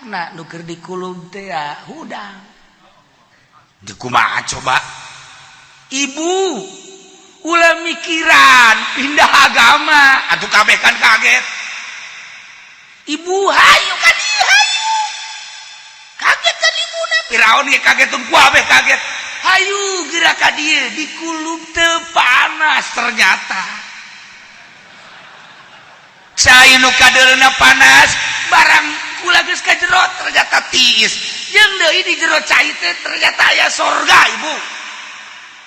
Anakna nu keur dikulub teh hudang. Kumaha coba? Ibu ulah mikiran pindah agama atuh kabeh kan kaget. Ibu hayu ka dieu hayu. Kaget kan ibuna. Firaun ge kaget tun kabeh kaget. Hayu geura ka dieu dikulub teu panas ternyata. Cai nu kadeulna panas barang kula geus ka jero ternyata tiis. Jeung deui di jero cai teh ternyata aya sorga ibu.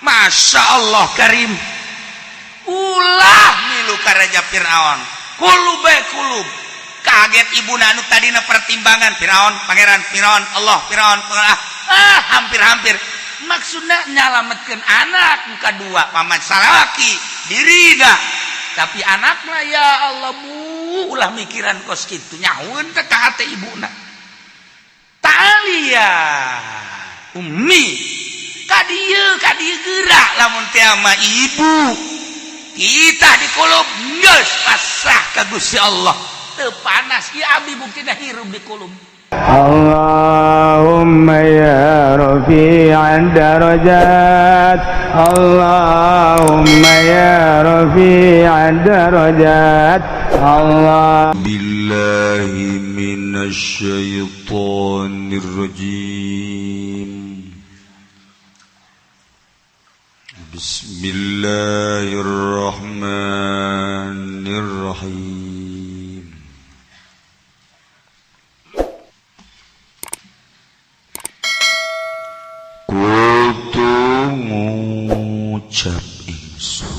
Masya Allah karim. Ulah milu ka Raja Fir'aun. Kulub bae kulub. Kaget ibu anu tadina pertimbangan Fir'aun, pangeran Fir'aun, Allah Fir'aun, hampir-hampir. Maksudna nyalametkeun anak nu kadua paman salaki dirida. Tapi anakna ya Allah bu ulah mikiran kos kitu nyahueun teh ka hate ibuna. Ta'ali ya ummi ka dieu geura lamun teh mah ibu. Kita dikulub geus pasrah ka Gusti Allah. Teu panas ieu abdi buktina hirup dikulub. اللهم يا رفيع الدرجات اللهم يا رفيع الدرجات الله بالله من الشيطان الرجيم بسم الله الرحمن الرحيم Kutu ngucap ingsun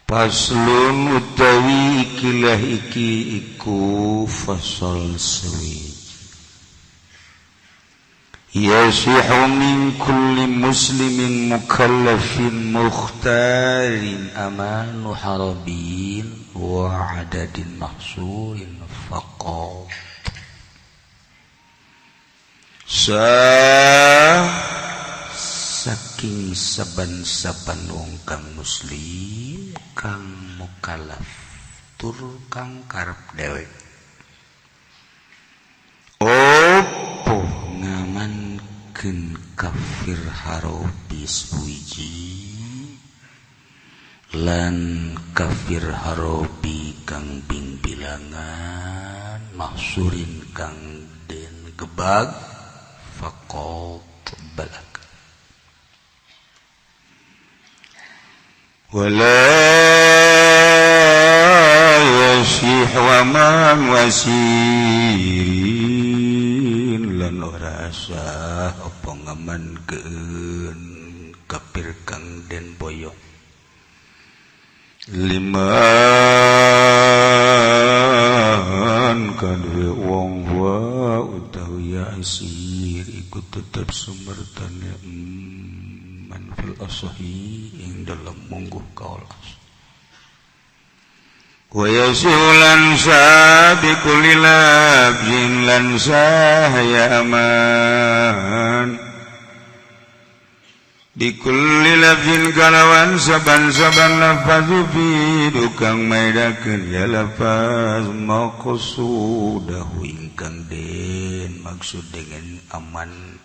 Faslun utawi ikilah iki iku fasal suwiji Yasihu min kulli muslimin mukallafin mukhtarin amanu harabin wa adadin mahsurin faqat sah saking saban-saban wong kang muslim kang mukallaf tur kang karep dewek opo ngamankeun kafir harobi suwiji lan kafir harobi kang bing bilangan mahsurin kang den gebag faqat balak wala yasih wa man wasirin lan ora sah apa ngamankeun kafir kang den boyong liman kadue wong wa utawi asir iku tetep sumertane man fil asahi ing dalem mungguh kaul wa yasilan sabiqul labzin lan sahya aman bikulli lafzin kalawan saban-saban lafaz fi dukang maidakeun ya lafaz maqsudahu ingkang den maksud dengan aman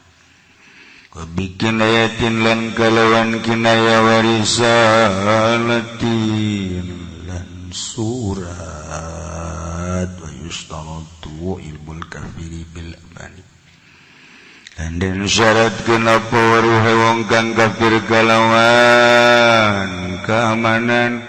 bikin ayatin lan kalawan kinaya warisalatin lan surat wa yustaratu ilmul kafiri bil amani dan syarat kenapa waruhe wong kang kafir kalawan keamanan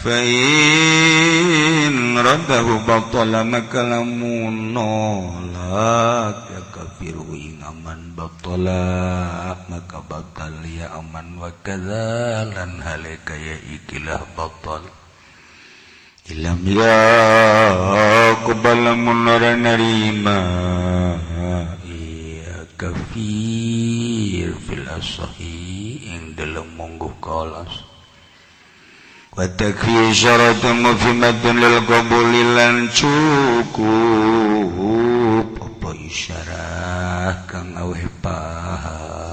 fa in raddahu batala maka lamun nolak ya kafiru ing aman batala maka batal ya aman wa kadza lan hale kaya ikilah batal ilam ya qabala mun ora narima kafir fil asahi ing dalem mungguh kalas wa takfi syaratun mufhimatun lil qabuli lan cukup apa isyarah kang aweh paham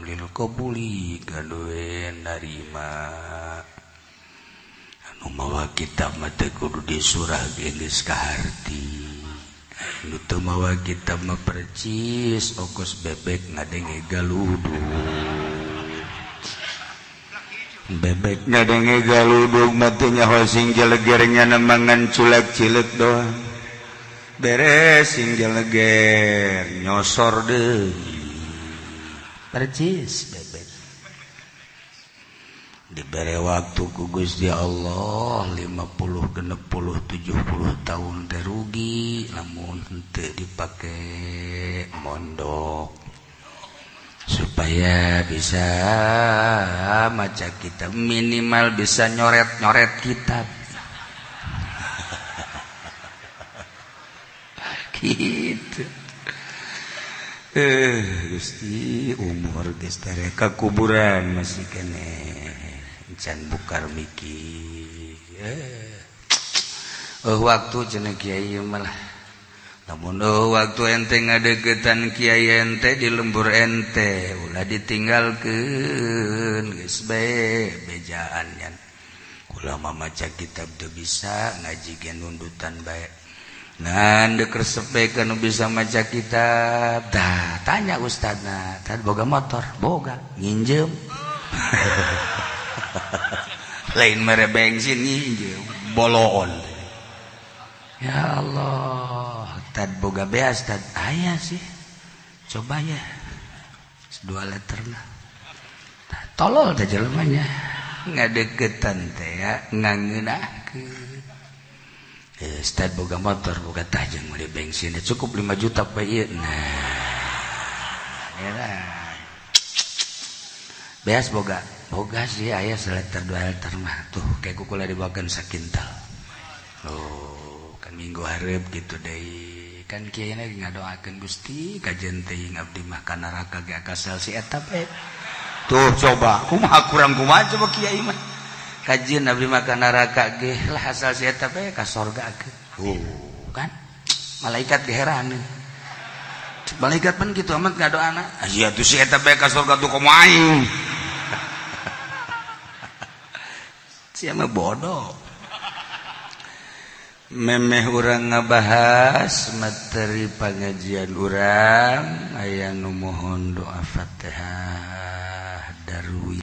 lil qabuli kaduwe narima anu Mawa kitab mah teu kudu disurah geus kaharti. Nu teu mawa kitab mah percis okos bebek ngadenge galudug. Bebek ngadenge galudug mah teu nyaho sing jelegernya mangan culak cileuk doang. Beres sing jeleger nyosor deui. Percis bebek. Dibere waktu ku Gusti Allah 50 60 70 tahun teh rugi lamun henteu dipake mondok supaya bisa maca kitab, minimal bisa nyoret-nyoret kitab. Gitu. Gusti umur geus tareka kuburan masih keneh can bukar mikir. Waktu cenah kiai malah lamun waktu ente ngadeukeutan kiai ente di lembur ente ulah ditinggalkeun geus bae bejaan nya. Kula mah maca kitab teu bisa ngaji ge nundutan bae. Ngan deuk resep bae nu bisa maca kitab. Tah tanya ustadna, tad boga motor, boga, nginjem. Lain mere bensin nginjem, boloon. Ya Allah, tad boga beas tad aya sih. Coba ya. 2 liter lah. Tah tolol teh jelemanya. Ngadeukeutan teh ya ngangeunahkeun. Ustad boga motor, boga tajeng meuli bensin cukup 5 juta bae ieu. Nah. Ya. Beas boga. Boga sih aya seliter 2 liter mah tuh kayak kukula dibawakeun sakintal. Oh, kan minggu hareup gitu deui. Kan kiai na ngadoakeun Gusti kajen teuing abdi mah ka neraka ge akasal si eta bae. Tuh coba kumaha kurang kumaha coba kiai mah. Kajian abdi mah ka neraka ge lah asal si eta bae ka sorga ge. Oh, kan malaikat ge heran. Malaikat pan kitu amat ngadoana. Aya tuh si eta bae ka sorga tuh komo aing. Sia mah bodoh. Memeh urang ngabahas materi pangajian urang aya nu mohon doa Fatihah darwi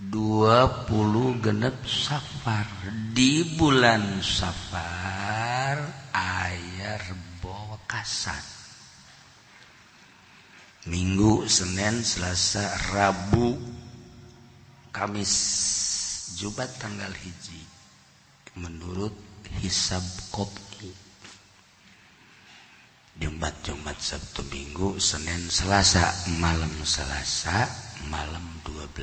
26 Safar. Di bulan Safar aya Rebo Wekasan. Minggu, Senin, Selasa, Rabu, Kamis, Jumat tanggal 1 menurut hisab qot'i. Jumat, Jumat, Sabtu, Minggu, Senin, Selasa, malam Selasa, malam 12.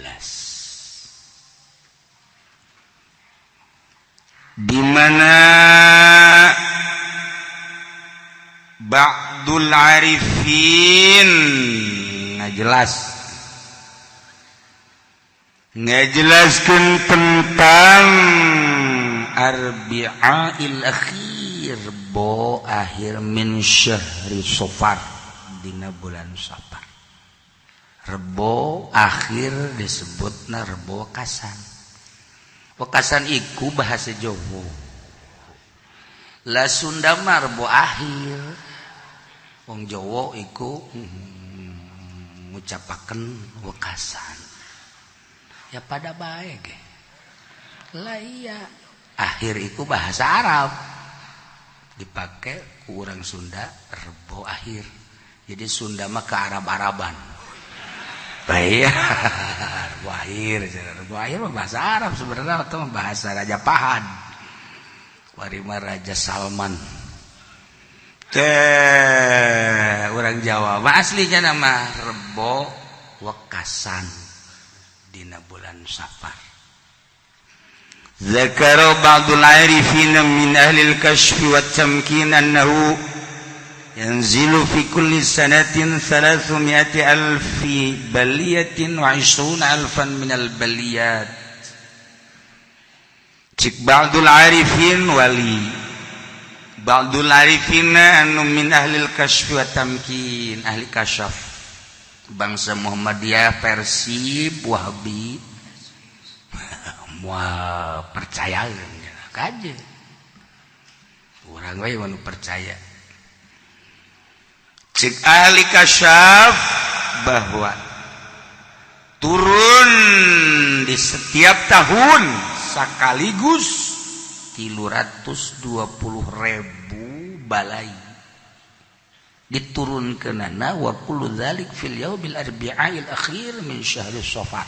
Di mana ba'dul arifin ngajelaskeun tentang arbi'ail akhir bo akhir min syahri Safar dina bulan Safar. Rebo akhir disebutna Rebo Wekasan. Wekasan iku bahasa Jawa. Lah Sunda mah Rebo akhir. Wong Jawa iku ngucapaken wekasan. Ya pada bae ge. Lah iya, akhir iku bahasa Arab. Dipake ku urang Sunda Rebo akhir. Jadi Sunda mah ke Arab-Araban. Baik, Rebo akhir, Rebo akhir mah bahasa Arab sebenarnya atau bahasa Raja Pahan. Warima Raja Salman. Teh orang Jawa mah aslinya nama Rebo Wekasan dina bulan Safar. Zakara ba'dul arifin min ahli al-kashf wa tamkin annahu yanzilu fi kulli sanatin 300,000 baliyatin wa 20,000 min al-baliyat. Cik ba'dul arifin wali ba'dul arifin anu min ahli al-kashf wa tamkin, ahli kasyaf bangsa Muhammadiyah versi Wahabi. Moal percaya Kaje urang we nu percaya. Cek ahli kasyaf bahwa turun di setiap tahun sekaligus 320.000 balai diturunkeunana, wa kullu dzalik fil yaumil arbi'il akhir min syahri Safar.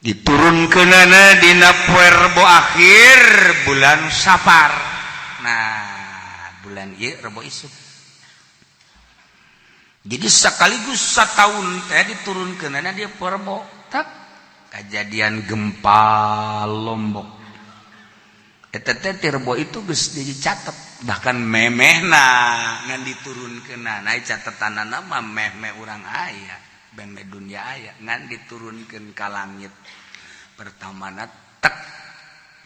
Diturunkeunana dina poe Rebo akhir bulan Safar. Nah, bulan ieu Rebo isuk. Jadi sekaligus setahun teh diturunkeunana dia poe Rebo. Tak kejadian gempa Lombok eta teh ti Rebo itu geus dicatat, bahkan memehna ngan diturunkeunana. Catetanana mah meh-meh urang aya, meh dunia aya, ngan diturunkeun ka langit pertamana tek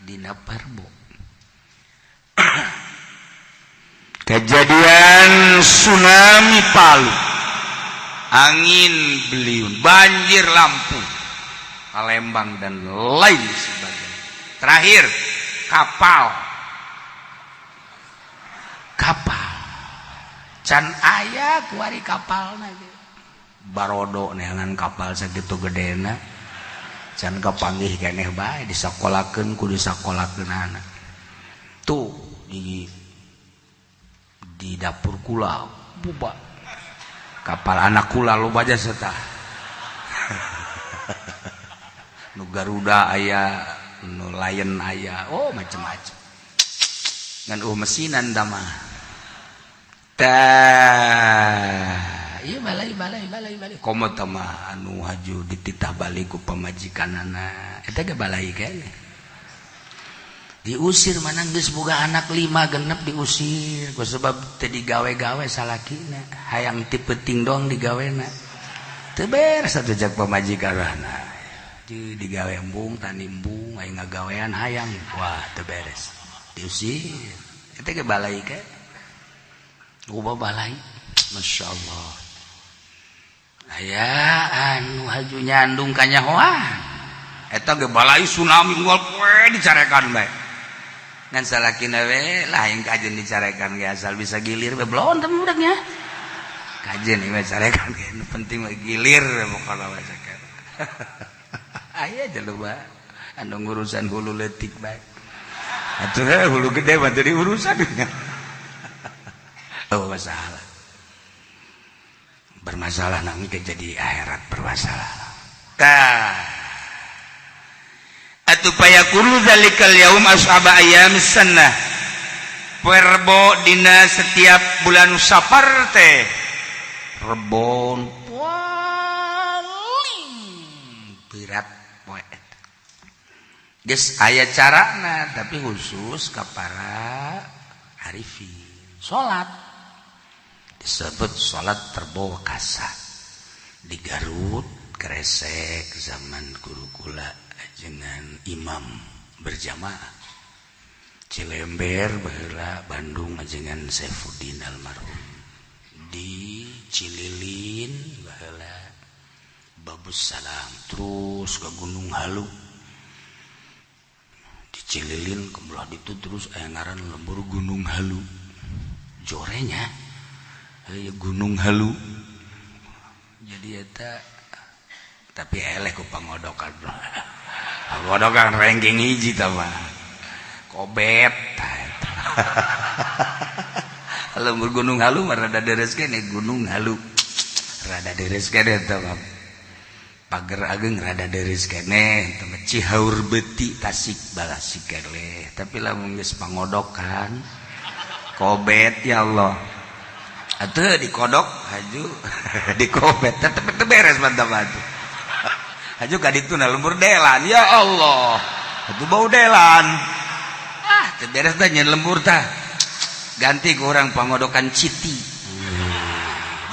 dina Rebo. Kejadian tsunami Palu, angin beliung, banjir Lampung, Palembang, dan lain sebagainya. Terakhir kapal, kapal can aya kuari kapal barodo neangan kapal sakitu gedena can kapanggih keneh bae, disakolakeun ku disakolakeun anak tuh di dapur kula buba kapal anak kula loba aja. Setah nu Garuda aya, nu Lion aya, oh, macem-macem ngan mesinan mah. Tah, iya, balai balai balai balai. Komo mah anu haju dititah balik ku pamajikanana, eta ge balai keneh. Diusir mana geus boga anak lima genep, diusir ku sebab teu digawe-gawe salakina, hayang ti peuting doang digawena. Teu beres atuh jak pamajikanana. Di digawe embung, tani embung, aing ngagawean hayang. Wah, teu beres, diusir. Eta ge balai ke loba balai, Masya Allah. Aya anu haju nyandung kanyahoan, eta ge balai. Tsunami unggal poe dicarekan bae, ngan salakina we lain kajen dicarekan ge, asal bisa gilir we belon teh budaknya. Kajen ieu carekan ge, nu penting mah gilir we pokona mah carekan. Aya jelema anu ngurusan hulu leutik bae atuh, hulu gede mah teu diurusan. Oh, masalah bermasalah nang jadi akhirat bermasalah. Tah, atuh fayakunu dzalikal yaum as'aba ayyamis sanah. Rebo dina setiap bulan Safar teh rebon paling berat poe eta. Geus aya carana, tapi khusus ka para arifin. Salat disebut salat Rebo Wekasa. Di Garut Kresek zaman guru kula dengan imam berjamaah. Cilember baheula, Bandung dengan Saifuddin almarhum, di Cililin baheula Babus Salam, terus ke Gunung Halu di Cililin ke belah itu, terus aya ngaran lembur Gunung Halu jorenya. Gunung Halu jadi eta, tapi eleh ku pangodokan. Pangodokan ranking hiji tah mah kobet. Lembur Gunung Halu mah rada deres kene. Gunung Halu rada deres kene eta mah. Pager Ageng rada deres kene eta mah. Cihaur Beti Tasik balasik keleh, tapi lamun geus pangodokan kobet, ya Allah atuh, dikodok haju dikobet tetep teu beres. Mantap atuh, haju ka ditu na lembur delan, ya Allah atuh, bau delan. Ah, teu beres tah nyeun lembur tah, ganti ke orang pangodokan Citi,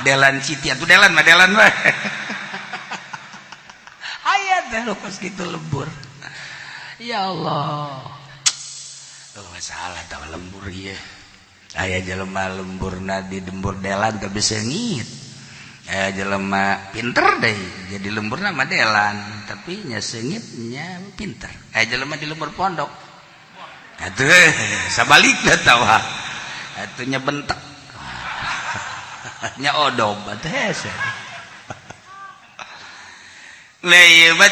delan Citi atuh, delan mah delan mah aya teh pas gitu lembur. Ya Allah, oh, masalah tah lembur ieu. Aya jelema lemburna di lembur delan tapi sengit, aya jelema pinter deh jadi lemburna mah delan tapi nya sengitnya pinter, aya jelema di lembur pondok. Atuh sabalikna tawa atuh nya bentek nya odom atuh hese. 320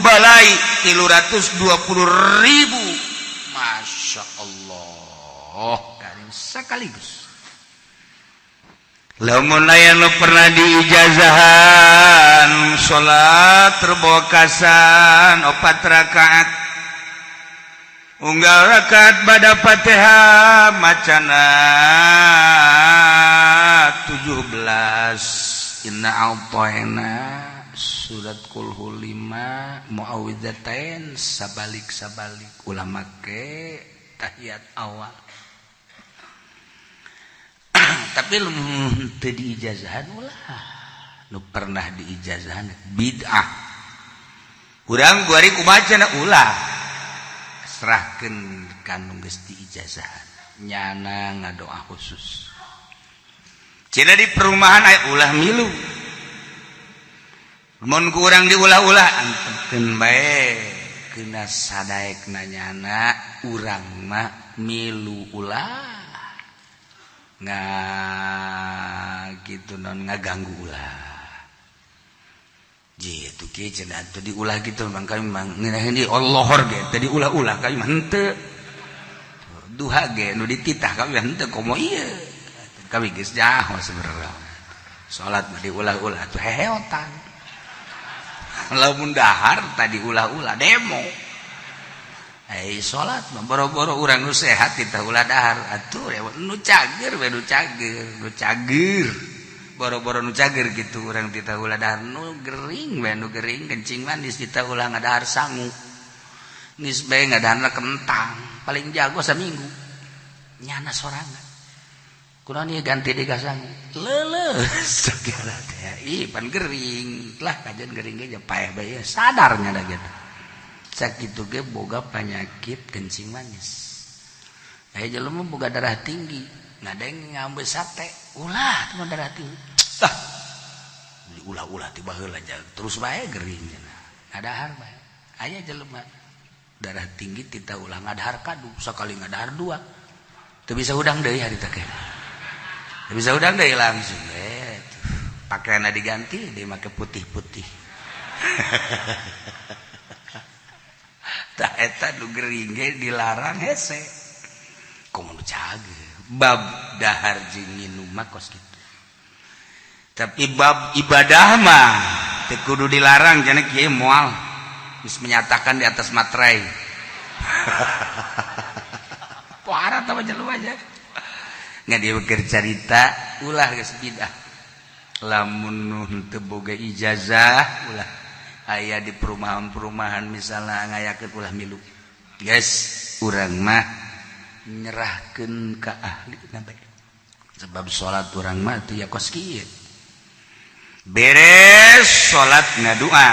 balai, 320.000. Masya Allah, karim sekaligus. Lamun aya nu pernah diijazahan salat rebokasan opat rakaat, unggal rakaat pada Fatihah macana 17 Inna a'thaina, surat kulhu 5, muawwidzatain, sabalik sabalik, ulah make tahiyat awal. Tapi lu teu diijazahan ulah. Nu pernah diijazahan bid'ah. Urang kuari kumaha cenah, ulah, serahkeun ka nu geus diijazahan, nyana ngadoa khusus cenah. Di perumahan aya, ulah milu. Mun ku urang diulah-ulah, antepkeun bae, kena sadaek nanyana. Urang mah milu ulah nggak gitu non, ngaganggu ulah gitu kieu cenah. Atuh diulah gitu memang kami memang ngeunaheun di Allahor ge teu diulah-ulah, kami mah henteu. Duha ge nu dititah kami mah henteu, komo ieu kami geus nyaho sebenarnya. Salat mah diulah-ulah tuh heheotan, lamun dahar tadi ulah-ulah demo. Eh, salat mah boro-boro urang nu sehat titah ulah dahar atuh, nu cager we, nu cager, nu cager, boro-boro nu cager gitu urang titah ulah dahar. Nu gering we, nu gering kencing manis titah ulah ngadahar sangu, geus bae ngadaharna kentang paling jago saminggu nyana sorangan. Kunaon ieu ganti deui ka sangu, leuleus segala teh. Ih, pan gering lah, kajian gering ge paeh bae sadar nya da gitu. Sakitu ge boga penyakit kencing manis. Aya jelema boga darah tinggi, ngadeng ngambil sate, ulah teman darah tinggi. Ah, ulah-ulah tiba heula terus bae gering cenah. Ngadahar bae. Aya jelema darah tinggi tita ulah ngadahar kadu, sakali ngadahar dua. Teu bisa hudang deui hari teh. Teu bisa hudang deui langsung eh pakaianna diganti, dia make putih-putih. Tah eta nu gering ge dilarang hese. Komo nu cager. Bab dahar jeung nginum mah kos kitu. Tapi bab ibadah mah teu kudu dilarang cenah kieu, moal geus menyatakan di atas materai. Parah tah jelema aja. Nggak dia keur carita ulah geus bidah. Lamun nu teu boga ijazah ulah. Aya di perumahan-perumahan misalnya ngayakeun, ulah milu. Guys, urang mah nyerahkeun ka ahli bae. Sebab salat urang mah teu ya kos kieu. Beres salat ngadua.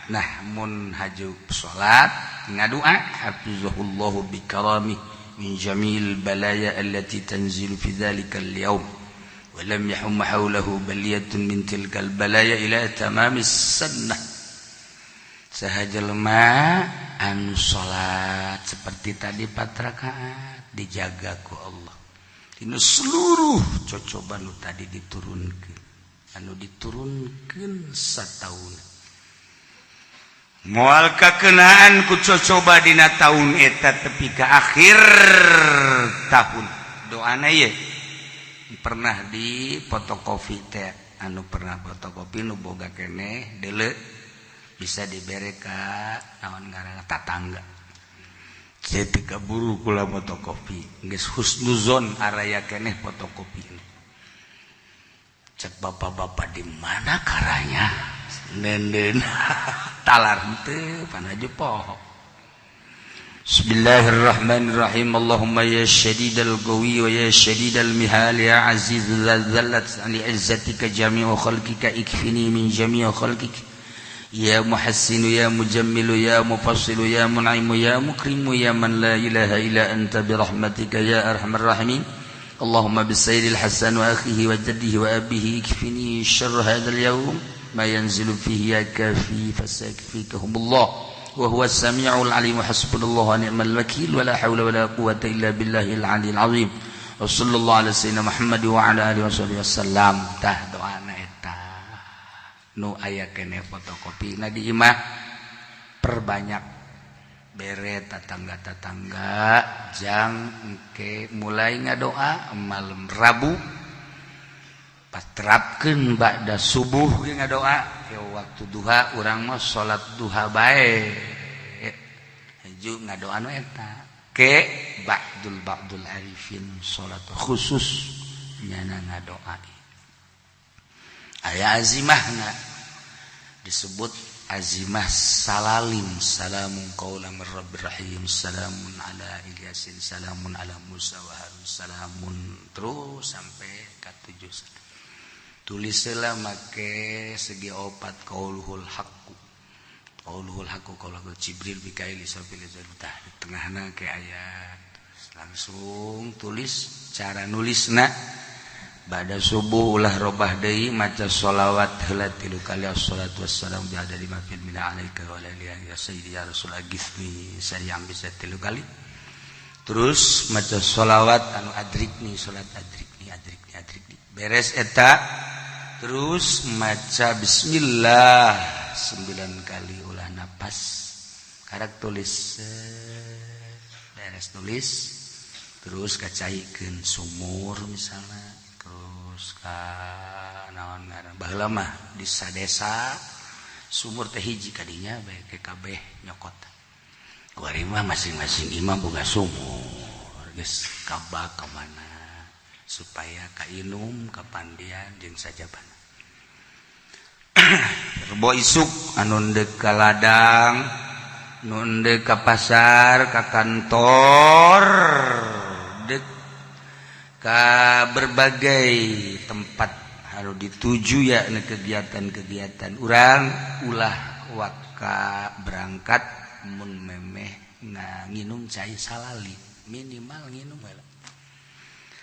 Nah, mun haju salat ngadua, hafizahullahu bikarami min jamil balaya allati tanzilu fi dzalika al-yawm wa lam yahum hawlahu baliyatun min tilkal balaya ila tamamis sunnah. Saha jelema anu salat seperti tadi empat rakaat, dijaga ku Allah dina seluruh cocoba nu tadi diturunkeun, anu diturunkeun sataun, moal kakenaan ku cocoba dina taun eta tepi ka akhir tahun. Doana ye pernah di fotokopi teh, anu pernah fotokopi nu boga keneh deuleu bisa dibere ka naon ngaranna tatangga. Saya teu kaburu kula fotokopi, geus husnuzon araya keneh fotokopi. Cek bapak-bapak, di mana karanya nenden talar henteu panaju poho. Bismillahirrahmanirrahim. Allahumma ya syadidal qawi wa ya syadidal mihal, ya aziz dzallat li izzatika jami'u khalqika, ikfini min jami'i khalqik, ya muhassinu ya mujammilu ya mufassilu ya mun'imu ya mukrimu ya man la ilaha illa anta, bi rahmatika ya arhamar rahimin. Allahumma bisayyidil hasan wa akhihi wa jaddihi wa abihi, ikfini syarr hadzal yaum ma yanzilu fihi, ya kafi fasakfikahumullah. Wa huwa as-sami'ul alim. Hasbunallahu wa ni'mal wakil. Wa la haula wa la quwwata illa billahil aliyil azim. Wa sallallahu ala sayyidina Muhammad wa ala alihi wasallam. Tah, doana eta nu aya keneh fotokopi na di imah. Perbanyak, bere tatangga-tatangga, jang engke mulai ngadoa malam Rabu, paterapkeun ba'da subuh ge ngadoa ya. Waktu duha urang mah salat duha bae, haju ngadoa nu eta ke ba'dul ba'dul arifin salat khusus nyana ngadoa aya azimahna, disebut azimah salalim. Salamun qaulan mir rabbir rahim, salamun ala Ilyasin, salamun ala Musa wa Harun, salamun terus sampai ka tujuh. Tulislah make segi opat, qauluhul haqqu, qauluhul haqqu, qauluhul Jibril, Mikail, Israfil. Tah, di tengahna ke ayat langsung tulis. Cara nulisna, pada subuh ulah robah deui, maca sholawat heula tilu kali. Assalatu wassalamu bi adadi ma fil mina alaika wa ala ya sayyidi ya rasul agithni sari'an, bisa tilu kali. Terus maca sholawat anu adrikni, salat adrikni, adrikni, adrikni. Beres eta, terus maca bismillah 9 kali, ulah napas, karak tulis. Beres tulis, terus kacaikeun sumur misalnya, terus ka naon ngaran. Baheula mah di sadesa sumur teh hiji, kadinya bae kabeh nyokot. Kuari mah masing-masing imah boga sumur, geus kabak ka mana supaya kainum, kapandian jeung sajabana. Rebo isuk anu ndek ka ladang, nu ndek ka pasar, ka kantor, dek ka berbagai tempat harus dituju ya kegiatan-kegiatan urang, ulah waka berangkat mun memeh nginum cai salali. Minimal nginum heula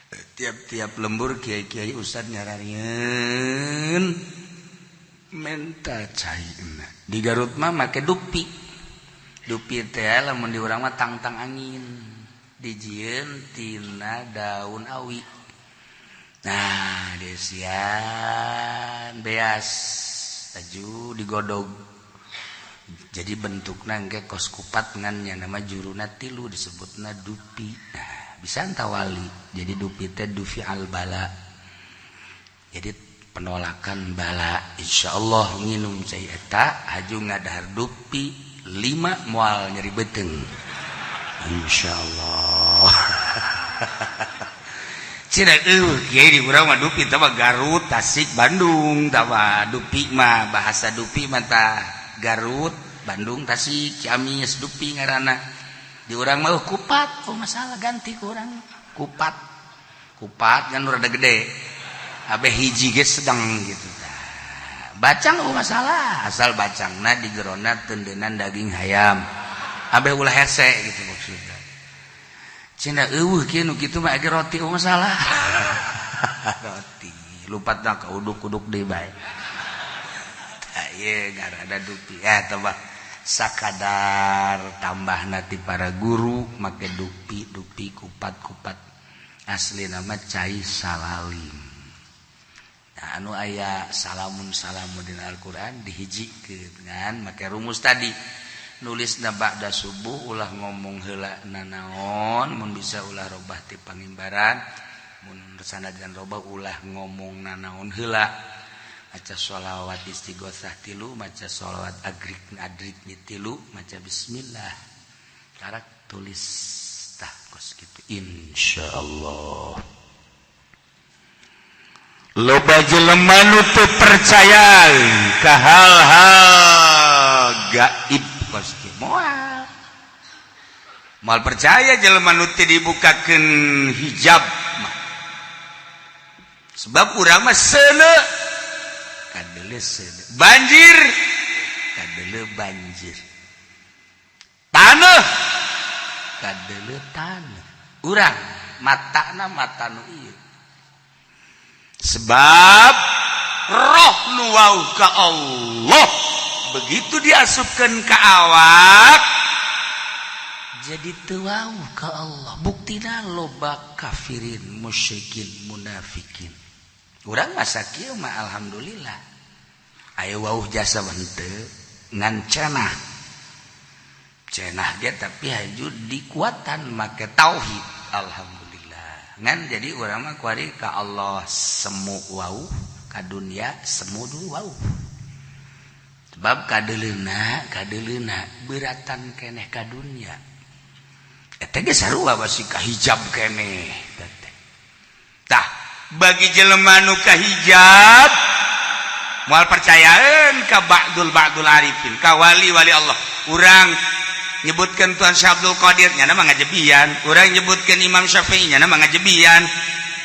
tiap-tiap lembur. Kiai-kiai, ustad nyaranin menta cai. Di Garut mah make dupi. Dupi teh lamun di urang mah tangtang angin, dijieun tina daun awi. Nah, desian beas taju digodog, jadi bentukna engke kos kupat, ngan nya nama juruna tilu, disebutna dupi. Nah, bisa tawali jadi dupi teh dufi al bala, jadi penolakan bala. Insyaallah nginum cai eta haju ngadahar dupi lima, moal nyeri beuteung, insyaallah. Cina kiai di urang mah dupi teh mah Garut, Tasik, Bandung. Tah mah dupi mah, bahasa dupi mah tah Garut, Bandung, Tasik, Ciamis, dupi ngaranna. Di urang mah kupat. Oh, masalah ganti ku urang kupat. Kupat kan rada gede, abe hiji ge sedang gitu. Bacang, oh masalah, asal bacangna di jerona tendenan daging hayam, abe ulah hese gitu maksudnya. Cina eueuh kieu nu kitu mah age roti. Oh, masalah roti lupatna ka uduk-uduk deui bae. Tah, ieu ngaranna dupi ya tambah sakadar tambah nanti para guru make dupi dupi, kupat kupat. Asli nama cai salalim. Nah, anu aya salamun salamun dina Al-Qur'an dihijikeun dengan make rumus tadi. Nulis na ba'da subuh, ulah ngomong heula nanaon, mun bisa ulah robah ti pangimbaran, mun sanajan robah ulah ngomong nanaon heula. Maca sholawat istighosah tilu, maca sholawat agrik adrik tilu, maca bismillah, karak tulis. Tah, kos kitu, insyaallah. Loba jelema nu teu percaya ka hal-hal gaib kos kieu, moal moal percaya jelema nu teu dibukakeun hijab mah. Sebab urang mah seuneu kadele seuneu, banjir kadele banjir, taneuh kadele taneuh. Urang matana mata nu ieu, sebab roh nu wau ka Allah. Begitu diasupkan ke awak, jadi teu wawuh ke Allah. Buktina loba kafirin, musyrikin, munafikin. Urang masa kieu mah alhamdulillah aya wawuh jasa henteu, ngan cenah cenah ge, tapi haju dikuatan make tauhid, alhamdulillah. Ngan jadi urang mah kuari ka Allah semu wawuh, ka dunia semu dulu wawuh, sebab kadeleuna kadeleuna beratan keneh ka dunia. Eta ge sarua masih kahijab keneh. Tah, bagi jelema nu kahijab moal percayaan ka ba'dul ba'dul arifin, ka wali wali Allah. Urang nyebutkan Tuan Syekh Abdul Qadir, nyana mah ngajebian. Urang nyebutkan Imam Syafi'i, nyana mah ngajebian.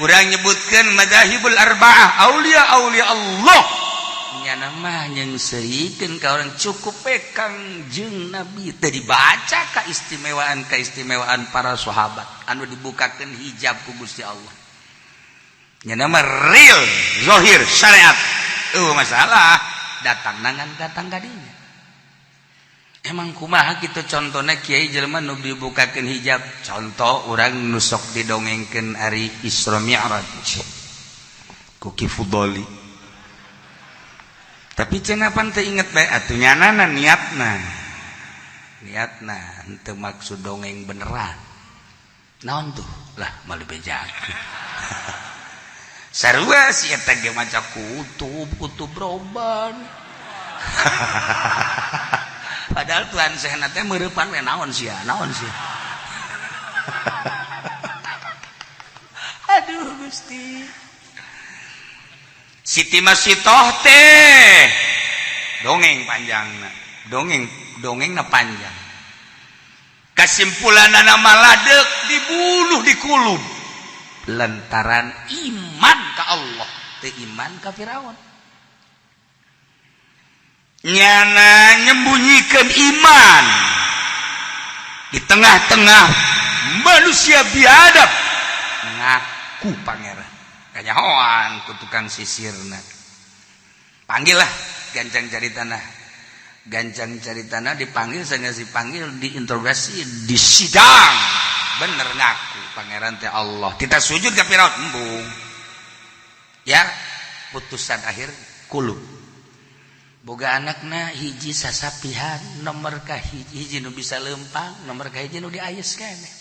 Urang nyebutkan madzahibul arba'ah, aulia aulia Allah, nyana mah nyeungseurikeun ka orang. Cukup we Kangjeng Nabi, teu dibaca keistimewaan keistimewaan para sahabat anu dibukakeun hijab ku Gusti Allah. Nyana mah real zahir syariat. Masalah datang nangan datang kadinya. Emang kumaha gitu contohnya, kiai? Jelema nu dibukakeun hijab, contoh orang nusok didongengkeun ari Isra Mi'raj ku Ki Fudoli, tapi cenah pan teu inget bae atuh. Nyanana niatna, niatna henteu maksud dongeng beneran. Naon tuh lah, malu bejakeun. Sarua si eta ge maca kutub kutub roban, padahal Tuhan sehna teh meureupan we. Naon sia, naon sia? Aduh Gusti. Siti Masitoh teh dongeng panjang, dongeng dongeng na panjang. Kesimpulan nama ladek dibunuh, dikulub lantaran iman ke Allah, teu iman ka Firaun. Nyana nyembunyikan iman di tengah-tengah manusia biadab, ngaku pangeran. Kanyahoan ku tukang sisirna. Panggil lah gancang cari tanah, gancang cari tanah. Dipanggil, saya dipanggil, diinterogasi, di sidang, bener ngaku pangeran teh Allah, kita sujud ke Firaun embung. Ya, putusan akhir kulub. Boga anakna hiji sasapihan, nomor ka hiji, hiji nu bisa lempang, nomor ka hiji nu diayes keneh.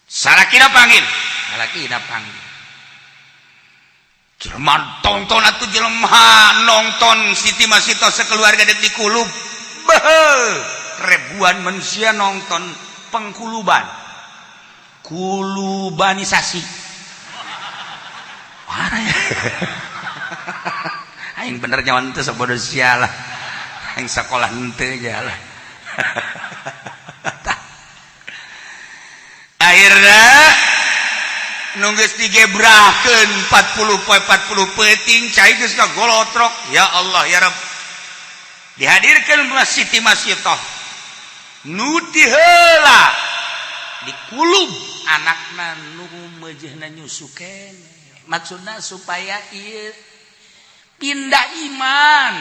Salakina panggil, salakina panggil. Jelema tonton atuh, jelema nonton Siti Masito sekeluarga dek dikulub. Beuh, ribuan manusia nonton pengkuluban, kulubanisasi. Parah ya. Aing bener nyawan teu sabodo sia lah. Aing sekolah henteu lah. Akhirnya nunggu digebrahkeun 40 poe 40 peuting, cai geus ngagolotrok. Ya Allah, ya Rabb. Dihadirkan Siti Masitoh nu diheula dikulub, anakna nu meujeuhna nyusu keneh, maksudna supaya ieu pindah iman,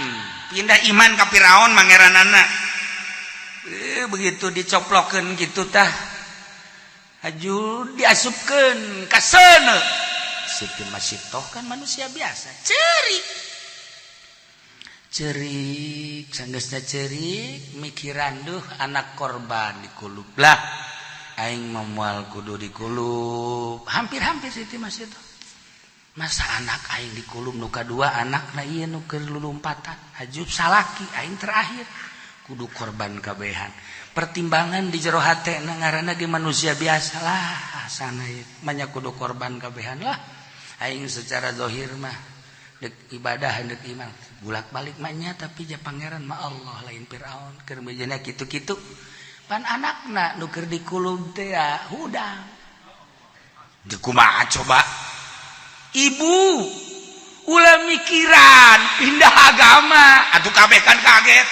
pindah iman ka Firaun mangeranana. Begitu dicoplokeun gitu tah, haju diasupkeun ka seuneu. Siti Masitoh kan manusia biasa, cerik cerik. Sanggeusna cerik, mikiran, "Duh, anak korban dikulub lah, aing moal kudu dikulub." Hampir-hampir Siti Masitoh, masa anak aing dikulub, nu kadua anakna ieu nu keur lulumpatan, haju salaki aing terakhir, kudu korban kabehan. Pertimbangan di jero hate na, ngaranna ge manusia biasa lah, sana ieu banyak kudu korban kabehan lah. Aing secara zahir mah dek ibadah, dek iman, bulak-balik mah, tapi ja pangeran mah Allah, lain Firaun. Keur bejana kitu-kitu, pan anakna nu keur dikulub teh ya hudang. Dikumaha coba? Ibu ulah mikiran pindah agama atuh. Kabeh kan kaget.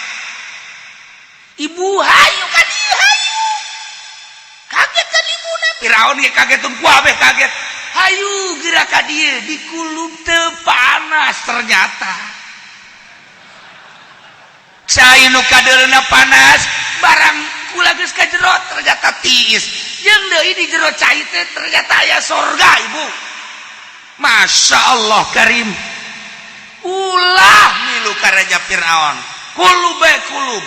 Ibu, hayu ka dieu, hayu. Kaget kan ibuna. Firaun ge kaget, tun ku kabeh kaget. Hayu geura ka dieu, dikulub teu panas ternyata. Cai nu kadeulna panas, barang kula geus ka jero ternyata tiis. Jeung deui di jero cai teh ternyata aya sorga, Ibu. Masya Allah Karim. Ulah milu ka Raja Fir'aun. Kulub bae kulub.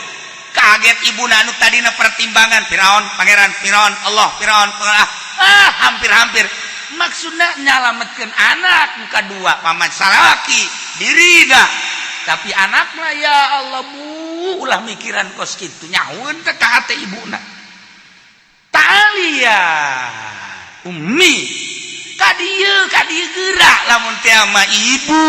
Kaget ibu anu tadina pertimbangan Fir'aun, pangeran Fir'aun, Allah Fir'aun, ah, hampir-hampir maksudnya nyalametkeun anak muka dua paman salaki dirida, tapi anak mah, ya Allah, Bu, ulah mikiran kos kitu, nyaun teh ka hate ibuna. Tali ya ummi, ka dieu ka dieu geura lamun teh mah ibu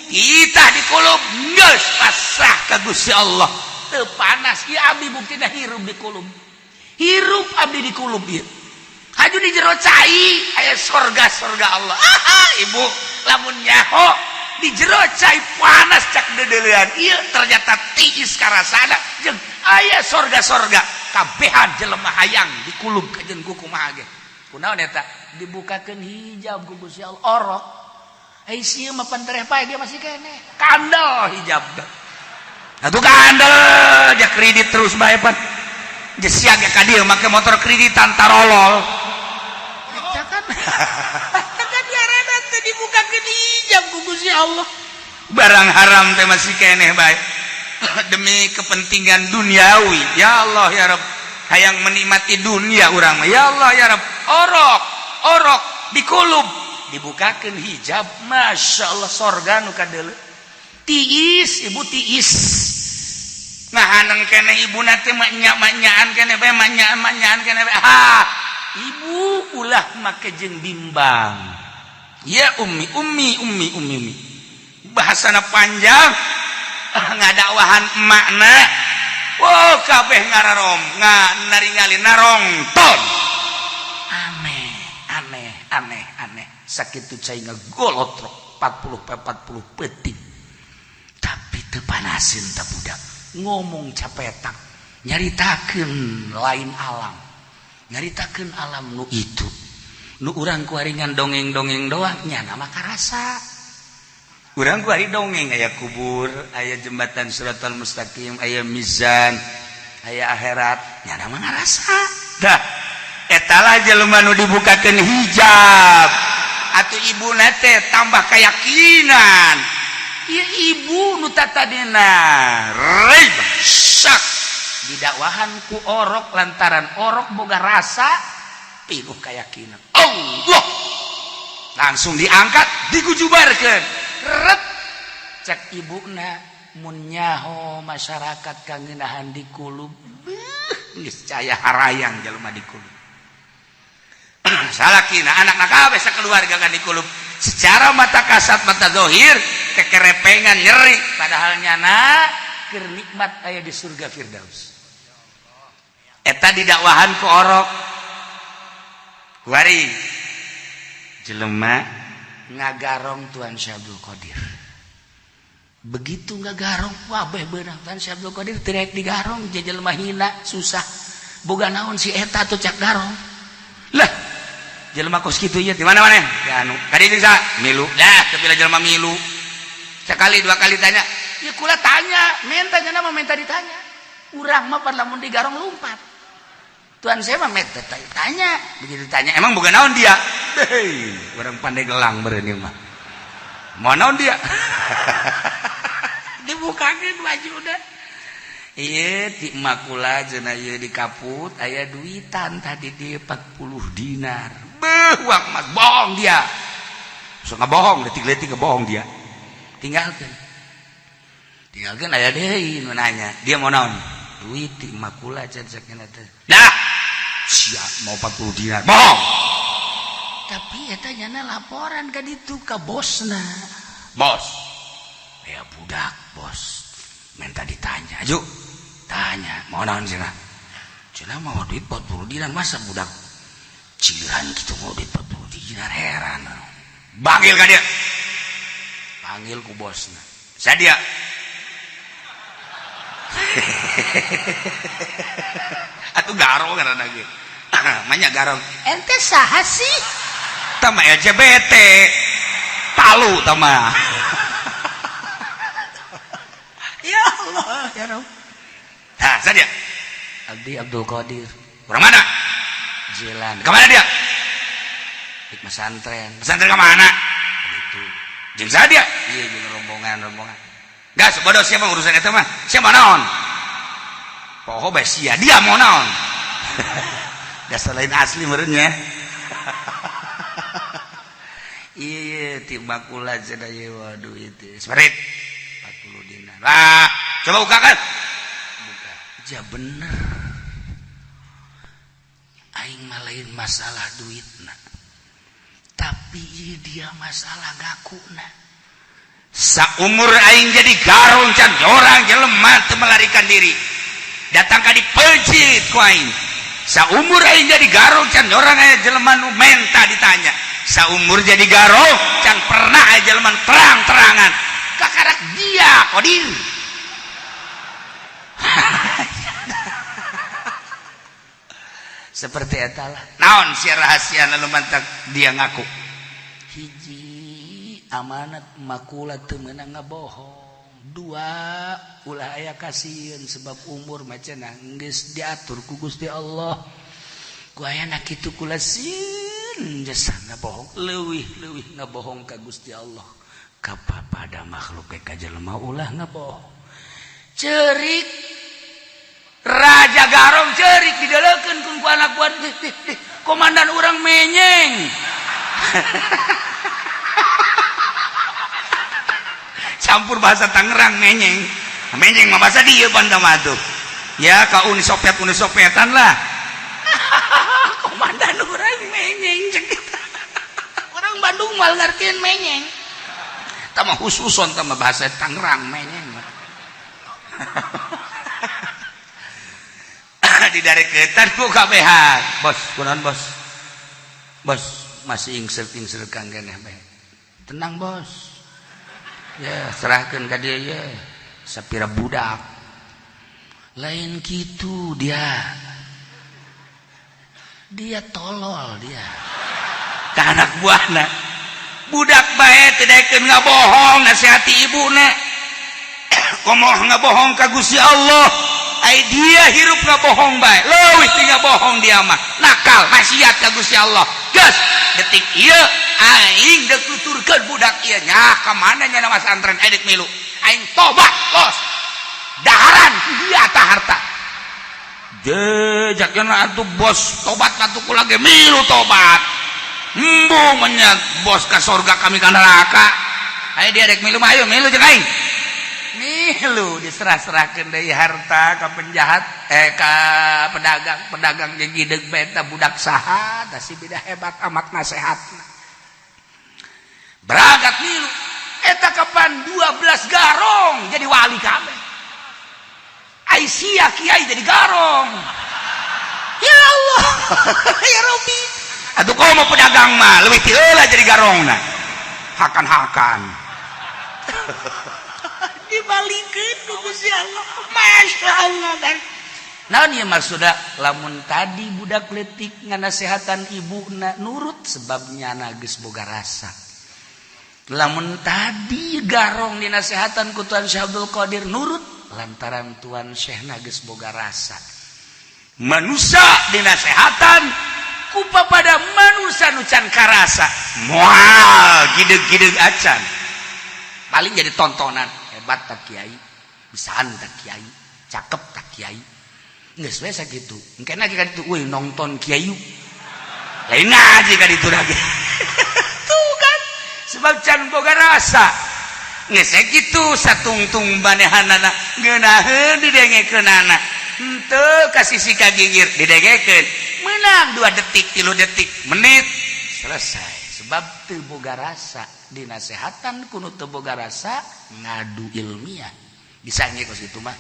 kita di kulub geus pasrah ka Gusti Allah, teu panas. Ieu abdi buktina hirup di kulub, hirup abdi di kulub ieu. Haju di jero cai aya sorga, sorga Allah. Ah, ibu, lamun nyaho di jero cai panas cak dedelean ieu, ternyata tiis karasana jeung aya sorga-sorga. Kabehan jelema hayang dikulub kajen ku kumaha ge. Kunaon eta dibukakeun hijab ku Gusti Allah? Orok ai sieun mah pan tereh pae ge masih keneh kandel hijab. Atuh kandel ja kredit terus bae pan. Geus sia ge ka dieu make motor kreditan, tarolol. Eta kan eta diarana teh dibukakeun hijab ku Gusti Allah. Barang haram teh masih keneh bae demi kepentingan duniawi. Ya Allah ya Rabb, hayang menikmati dunia urang mah. Ya Allah ya Rabb, orok orok dikulub, dibukakeun hijab, Masya Allah, sorga nu kadeuleu tiis, ibu, tiis. Ngahaneng keneh ibu teh maknya maknyaan keneh bae, maknyaan maknyaan keneh bae. Ah, ibu, ulah make jeung bimbang. Ya ummi, ummi, ummi, ummi, ummi, bahasana panjang ngadakwahan makna. Wow, kabeh ngararom nga naringali narongton, aneh aneh aneh aneh. Sakitu cai ngagolotrok 40 40 peuting, tapi teu panasin. Tak budak ngomong capetak, nyaritakeun lain alam, nyaritakeun alam nu itu nu urang kuaringan dongeng-dongeng doang nya nama karasa. Urang kuari dongeng aya kubur, aya jembatan Siratal Mustaqim, aya mizan, aya akhirat, nya nama ngarasa. Dah etalah jelema nu dibukakeun hijab. Atuh ibu teh tambah keyakinan. Ieu ibu nu tatadina raib syak didakwahan ku orok, lantaran orok boga rasa pinuh keyakinan Allah, langsung diangkat, digujubarkeun ret. Cek ibuna, mun nyaho masyarakat kangenahan di kulub, geus caya harayang jelema di kulub. Salakina, anak kabeh, sakeluarga kan di kulub. Secara mata kasat mata zohir kekerepengan, nyeri, padahal nyana keur nikmat aya di surga Firdaus. Eta didakwahan ku orok. Kuari jelema ngagarong Tuan Syekh Abdul Qadir. Begitu ngagarong, wabeh beunang Tuan Syekh Abdul Qadir teu rek digarong. Jelema hina susah, boga naon si eta tuh cak garong lah jelema kos kitu ieu. Di mana mana ya anu kadi jeung sa milu lah, tapi lah jelema milu sekali dua kali tanya, ya kula tanya, minta nama, minta ditanya. Urang mah pan lamun digarong lumpat. Tuan saya mah minta tanya, begitu tanya, emang bukan naon dia? Hei, orang pandai gelang berani mah mau naon dia? Dibukakeun baju udah. Iya, di makula cenah ieu di kaput aya duitan tadi di 40 dinar. Beuh, uang emas, bohong dia. So bohong, detik-detik bohong dia. Tinggalkan. Tinggalkan, aya deui nu nanya. Dia mau naon? Duit di makula cenah teh. Dah. Siap mau 40 dinar. Bohong. Tapi eta nyana laporan ka ditu ka bosna. Bos. Ya budak, bos. Minta ditanya. Ayo. Tanya, mau naon cenah? Cenah mau duit 40 dinar, masa budak ciliran gitu mau duit 40 dinar, heran. Panggil ka dia. Panggil ku bosna. Sadia. Atuh garong karena ge. Manya garong. Ente saha sih? Tama LGBT. Palu tama. Ya Allah. Allah ya Rabb. Nah, sadia. Abdi Abdul Qadir. Orang mana? Jilan. Kemana dia? Di pesantren. Pesantren kemana? Itu. Jeung saha dia? Iya, jeung rombongan-rombongan. Gas, bodoh siapa urusan eta mah? Siapa naon? Poho bae sia, dia mau naon? Dasar lain asli meureun. Iya, iya, ti makula cenah ieu, waduh itu. Semerit 40 dinar. Lah, coba bukakan. Buka. Ja bener. Aing mah lain masalah duitna. Tapi ieu dia masalah ngakuna. Saumur aing jadi garong can orang jelema teu melarikan diri. Datang ka dipeuncit ku aing. Saumur aing jadi garong can orang aya jelema nu menta ditanya. Saumur jadi garong can pernah aya jelema terang-terangan. Kakarak dia Qadir. Seperti eta lah. Naon sia rahasia nu mantak dia ngaku? Hiji, amanat makula teu meunang ngabohong. Dua, ulah aya kasieun sebab umur mah cenah geus diatur ku Gusti Allah. Ku ayana kitu kula sieun jasa ngabohong, leuwih-leuwih ngabohong ka Gusti Allah. Kapapada makhluk ka jelema ulah ngabohong. Cerik Raja Garong cerik didelekeun ku anak buah komandan urang menyeng. Campur bahasa Tangerang menyeng. Menyeng mah bahasa dieu banda mah tuh. Ya ka Uni Soviet Uni Sovietan lah. Komandan urang menyeng cek kita. Orang Bandung mal ngartieun menyeng. Tah mah khususon tah mah bahasa Tangerang menyeng mah. Didareketan ku kabehan. Bos, kunaon bos? Bos, masih ingsel-ingsel kang keneh bae. Tenang bos. Ya, serahkeun ka dia ye. Sapira budak. Lain kitu dia. Dia tolol dia. Ka anak buahna. Budak bae teu daekeun ngabohong nasihati ibuna. Komoh ngabohong ka Gusti Allah. Ai dia hirup ngabohong bae. Leuwih ti ngabohong dia mah. Nakal, maksiat ka Gusti Allah. Geus, detik ieu aing deuk tuturkeun budak ieu nya ka mana nya masantren edit milu. Aing tobat, los. Daharan dia ta harta. Jejakna atuh bos tobat atuh kula ge milu tobat. Embung menyat bos ka sorga kami ka neraka. Ayo dia rek milu mah ayo milu jeung aing. Milu diserah-serahkeun deui harta ka penjahat ka pedagang, pedagang jeung gideg bae eta budak saha tah si beda hebat amat nasehatna. Beragat milu eta kapan 12 garong jadi wali kabeh. Aisyah kiai jadi garong. Ya Allah, ya Rabbi. Atuh komo pedagang mah leuwih ti heula jadi garongna. Hakan-hakan. Dibalikeun ku Gusti Allah. Masya Allah dan Naon ieu maksudna lamun tadi budak leutik nganasehatan ibuna nurut sebab nyana geus boga rasa. Lamun tadi garong dinasehatan ku Tuan Syekh Abdul Qadir nurut lantaran Tuan Syekhna geus boga rasa. Manusia dinasehatan ku pada manusia nu can karasa moal gideg-gideg acan. Paling jadi tontonan hebat tak kiai, bisaan tak kiai, cakep tak kiai. Geus we sakitu. Engke lagi ka ditu euy nonton kiai. Lain ngaji ka ditu lagi. Tuh kan sebab can boga rasa. Geus kitu satungtung manehanana ngeunaheun didengekeunana. Henteu ka sisi ka gigir didengekeun. Menang 2 detik, 3 detik, menit selesai. Sebab teu boga rasa dinasehatan kuno teu boga rasa ngadu ilmiah. Bisa nya kos kitu mah.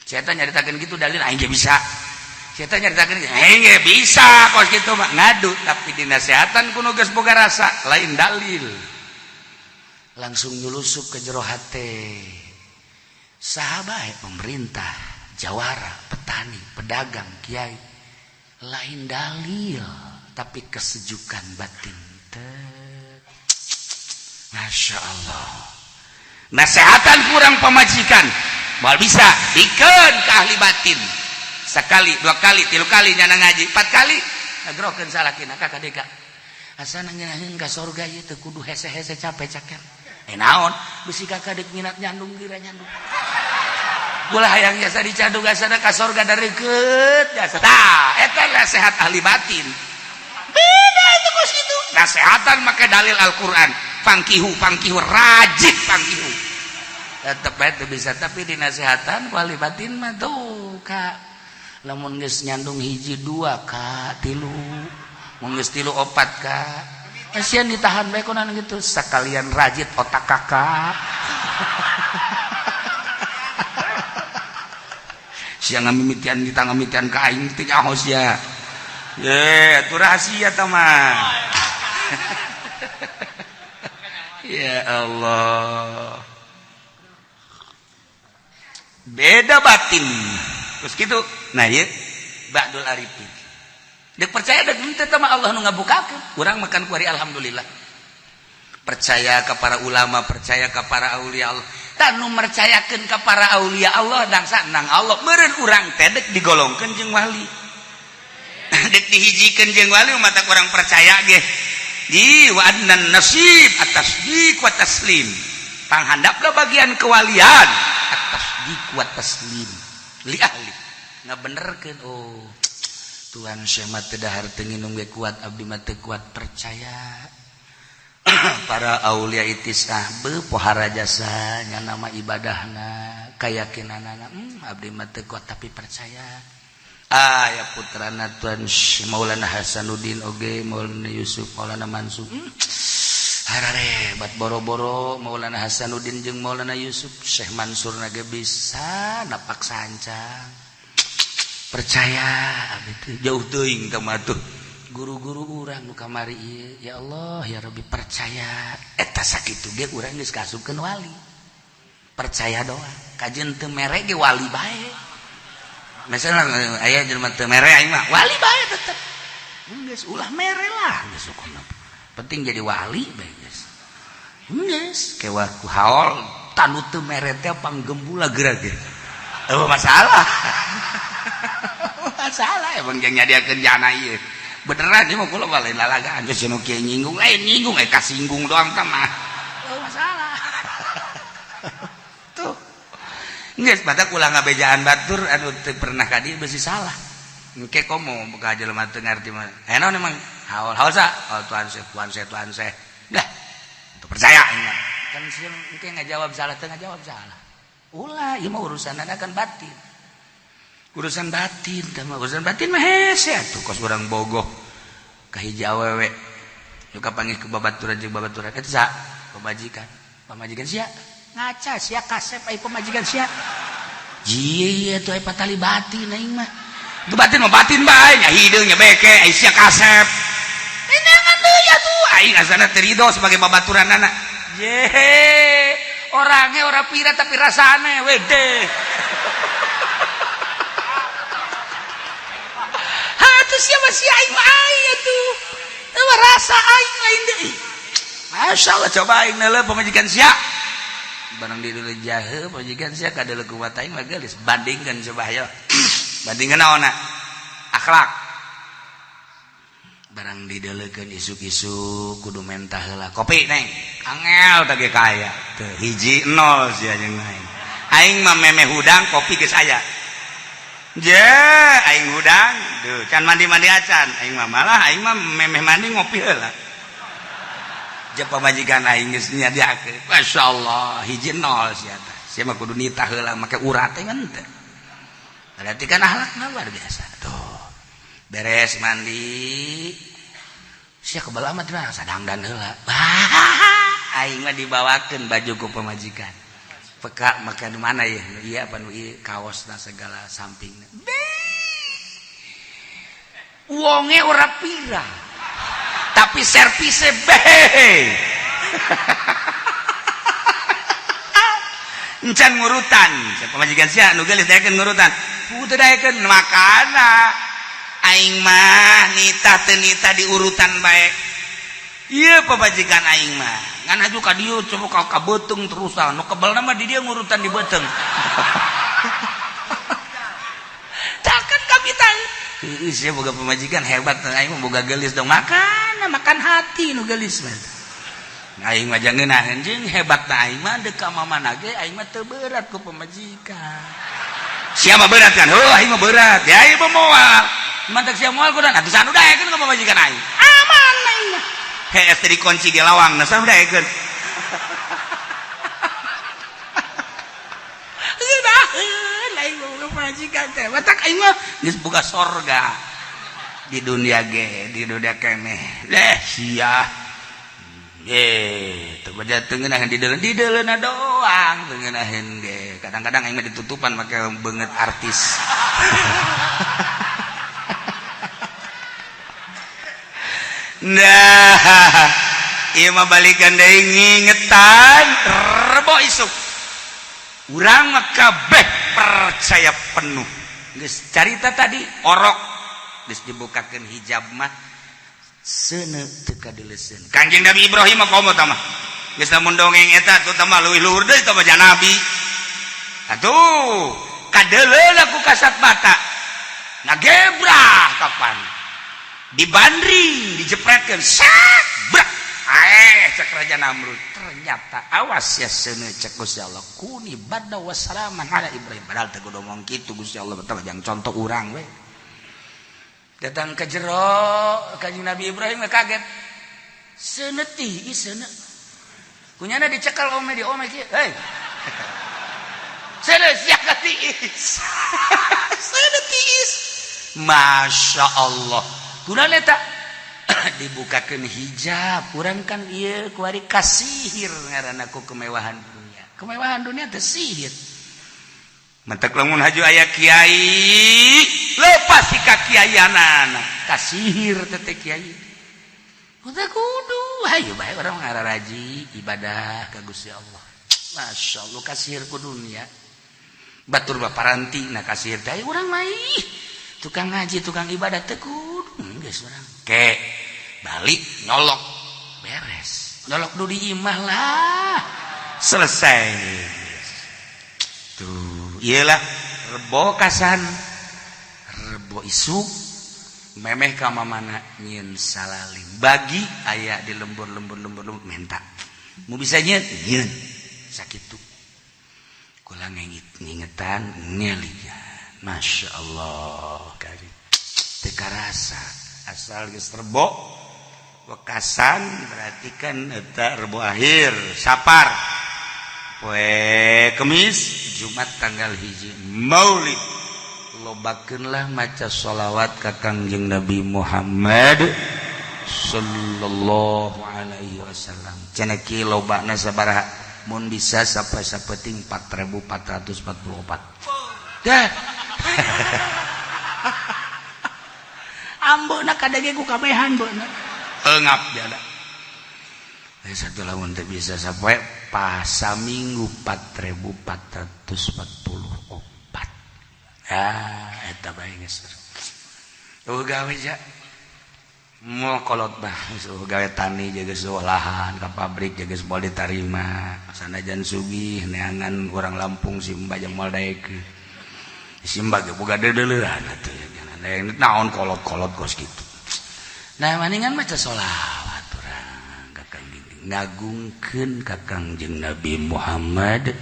Saya nyaritakeun gitu dalil aing ge bisa. Saya nyaritakeun aing ge bisa kos kitu mah ngadu tapi dinasehatan kuno geus boga rasa lain dalil. Langsung nyulusup ke jero hate. Saha bae pemerintah, jawara, petani, pedagang, kiai. Lain dalil tapi kesejukan batin. Masya Allah. Nasehatan kurang pamajikan. Moal bisa bikeun ka ahli batin. Sekali, dua kali, tilu kali nyana ngaji, empat kali ngagerokeun salakina ka kadeka. Asana ngeunaheun ka sorga ieu teu kudu hese-hese capek caker. Eh naon? Bisi kakak dek minat nyandung gira nyandung. Ulah hayang jasa dicandung asana ka sorga dareukeut jasa. Tah, eta nasihat ahli batin. Beda itu kos kitu. Nasehatan make dalil Al-Qur'an. Fankihu, fankihu, rajin fankihu. Tetep bae teu bisa, tapi dinasehatan ku ahli batin mah tuh ka lamun geus nyandung hiji dua ka tilu, mun geus tilu opat ka. Kasihan ditahan bae kunaon gitu sekalian rajit otak kakak. Sia ngamimitian kita ngamimitian ka aing teh nyaho sia. Ye, itu rahasia tah mah. Ya Allah. Beda batin. Terus gitu. Nah, ieu Ba'dul Arifin. Dek percaya dek henteu teh mah Allah nu ngabukakeun. Urang makan kuari alhamdulillah. Percaya ke para ulama, percaya ke para aulia Allah. Tah nu mercayakeun ka para aulia Allah dangsa nang Allah meureun urang teh dek digolongkeun jeung wali. Dek dihijikeun jeung wali mata kurang percaya ge. Di wa adnan nasib at-tasdiq wa taslim. Panghandapna bagian kewalian at-tasdiq wa taslim li ahli. Ngabenerkeun oh Tuhan Syekh mah teu dahar teu nginum ge kuat abdi mah teu kuat percaya. Para aulia itisah be pohara jasa nya nama ibadahna kayakinanana abdi mah teu kuat tapi percaya. Ah ya putrana Tuhan Maulana Hasanuddin oge Maulana Yusuf Maulana Mansur hararebat boro-boro Maulana Hasanuddin jeung Maulana Yusuf Syekh Mansur na ge bisa napak sancang percaya abdi teh jauh teuing teh mah tuh guru-guru urang nu kamari ieu ya Allah ya Rabbi percaya eta sakitu ge urang geus kasupkeun wali percaya doang kajeun teu mere ge wali bae misalnya aya jelema teu mere aing mah wali bae tetep geus ulah mere lah geus hukumna penting jadi wali bae geus geus kewa ku haol tanu teu mere teh panggembula geura ge eueuh masalah masalah emang jeung nyadiakeun jana ieu beneran ieu mah kula lain lalagaan geus nu kieu nyinggung lain nyinggung eh kasinggung doang tah mah eueuh masalah tuh geus batak ulah ngabejaan batur anu teu pernah ka dieu beusi salah engke komo ka jelema teu ngarti mah eh naon emang haol haol sa haol tuan syekh tuan syekh tuan syekh dah teu percaya aing mah kan sieun engke ngajawab salah teu ngajawab salah ulah ieu mah urusanna kan batin urusan batin teh mah urusan batin mah hese atuh kos urang bogoh ka hiji awewe nu kapanggih ku babaturan jeung babaturan eta sa pamajikan pamajikan sia ngaca sia kasep ai pamajikan sia jieu atuh ai patali batin aing mah itu batin mah batin bae nya hideung nya beke ai sia kasep neangan deui atuh aing asana teu ridho sebagai babaturanana ye orangnya ora pira tapi rasane wede atuh sia mah sia aing mah aing atuh teu rasa aing lain deui Masya Allah coba aing neuleuh pamajikan sia barang di dulu jahe pamajikan sia kadeuleuh kuat aing mah geulis bandingkeun coba hayo bandingkeun naonna akhlak barang dideleukeun isuk-isuk kudu mentah heula kopi neng angel teh ge kaya teu hiji nol sia jeung aing aing mah memeh hudang kopi geus aya je aing hudang duh can mandi-mandi acan aing mah malah aing mah memeh mandi ngopi heula je pamajikan aing geus nyadiakeun masyaallah hiji nol sia teh sia mah kudu nitah heula make urat teh ngan teu berarti kan akhlakna luar biasa tuh beres mandi sia kebal amat mah sadangdan heula aing mah dibawakeun baju ku pamajikan peka make nu mana ya nu ieu apa nu ieu kaosna segala sampingna wonge ora pira tapi servise behe encan ngurutan pamajikan sia nu geulis daekeun ngurutan teu daekeun makana aing mah nitah teu nitah diurutan bae ieu pamajikan aing mah ngan aju ka dieu coba ka beuteung terusan nu kebelna mah di dieu ngurutan di beuteung. Takkan kapital. Ih, sia boga pamajikan hebat, aing mah boga geulis dong, makan makan hati nu geulis mah. Aing mah ngeunaheun jeung hebatna aing mah deuk ka mamana ge aing mah teu berat ku pamajikan. Sia mah berat kan? Heuh, aing mah berat. Ya aing mah moal. Mantak sia moal kudan atuh sanu daekeun ka pamajikan aing. Aman aing mah. Hees teh dikunci di lawang, nah sanu daekeun. Ngeunaheun aing mah boga pamajikan teh. Matak aing mah geus boga sorga. Di dunia ge, di dunia keneh. Leh sia. Di doang kadang-kadang aing mah ditutupan make beungeut artis. Nah, ieu mah balikan deui ngingetan rebo isuk. Urang mah kabeh percaya penuh. Geus carita tadi orok geus dibukakeun hijab mah seuneu teu kadeuleseun. Kanjeng Nabi Ibrahim mah komo tah mah. Geus lamun dongeng eta tuh tah mah leuwih luhur deui tah mah nabi. Atuh kadeuleuna ku kasat mata. Ngagebrah kapan? Dibandring, dijepretkeun, sak brak. Aeh cek Raja Namrud. Ternyata awas ya seuneu cek Gusti Allah. Kuni badda wassalaman ala Ibrahim. Padahal teu kudu ngomong kitu Gusti Allah teh jang contoh urang we. Datang ke jero Kanjeng Nabi Ibrahim kaget. Seuneu ti seuneu. Kunyana dicekal ome di ome kieu. Hei. Seuneu sia ka tiis. Seuneu tiis. Masya Allah. Kunaon eta? Dibukakeun hijab. Urang kan ieu kuari kasihir ngaranna ku kemewahan dunia. Kemewahan dunia teh sihir. Mentek lamun haju aya kiai lepas si kakiaianana kasihir teh kiai. Udah kudu hayu bae urang ngararaji ibadah ka Gusti Allah. Masya Allah kasihir ku dunia. Batur baparanti na kasihir teh urang mah ih tukang ngaji tukang ibadah teh kudu geus urang. Ke balik nyolok beres. Nyolok du di imah lah. Selesai. Tuh iyalah rebo kasan rebo isuk memeh ka mamana nyieun salalim bagi aya di lembur-lembur lembur-lembur menta mu bisa nyieun nyieun sakitu kula ngingetan ngelian Masya Allah kali teu karasa asal geus rebo wekasan berarti kan eta rebo akhir sapar poe Kemis Jumat tanggal 1 Maulid lobakeunlah maca sholawat ka Kangjeng Nabi Muhammad sallallahu alaihi wasallam. Cenah ki lobana sabaraha mun bisa sampai sapeting 4444 dah. Ambeuna kadege ku kabehan beuna engap jada. Satu lamun teu bisa sampai pasa minggu 4444. Ah eta bae geus. Eueuh gawe ja. Moal kolot mah geus gawe tani jaga lahan ka pabrik jaga moal ditarima. Sanajan sugih neangan urang Lampung simba jeung moal daekeun. Simba ge boga deudeuleun atuh ya. Naon kolot-kolot kos kitu. Nah maningan maca sholawat urang ka Kangjeng ngagungkeun ka Kangjeng Nabi Muhammad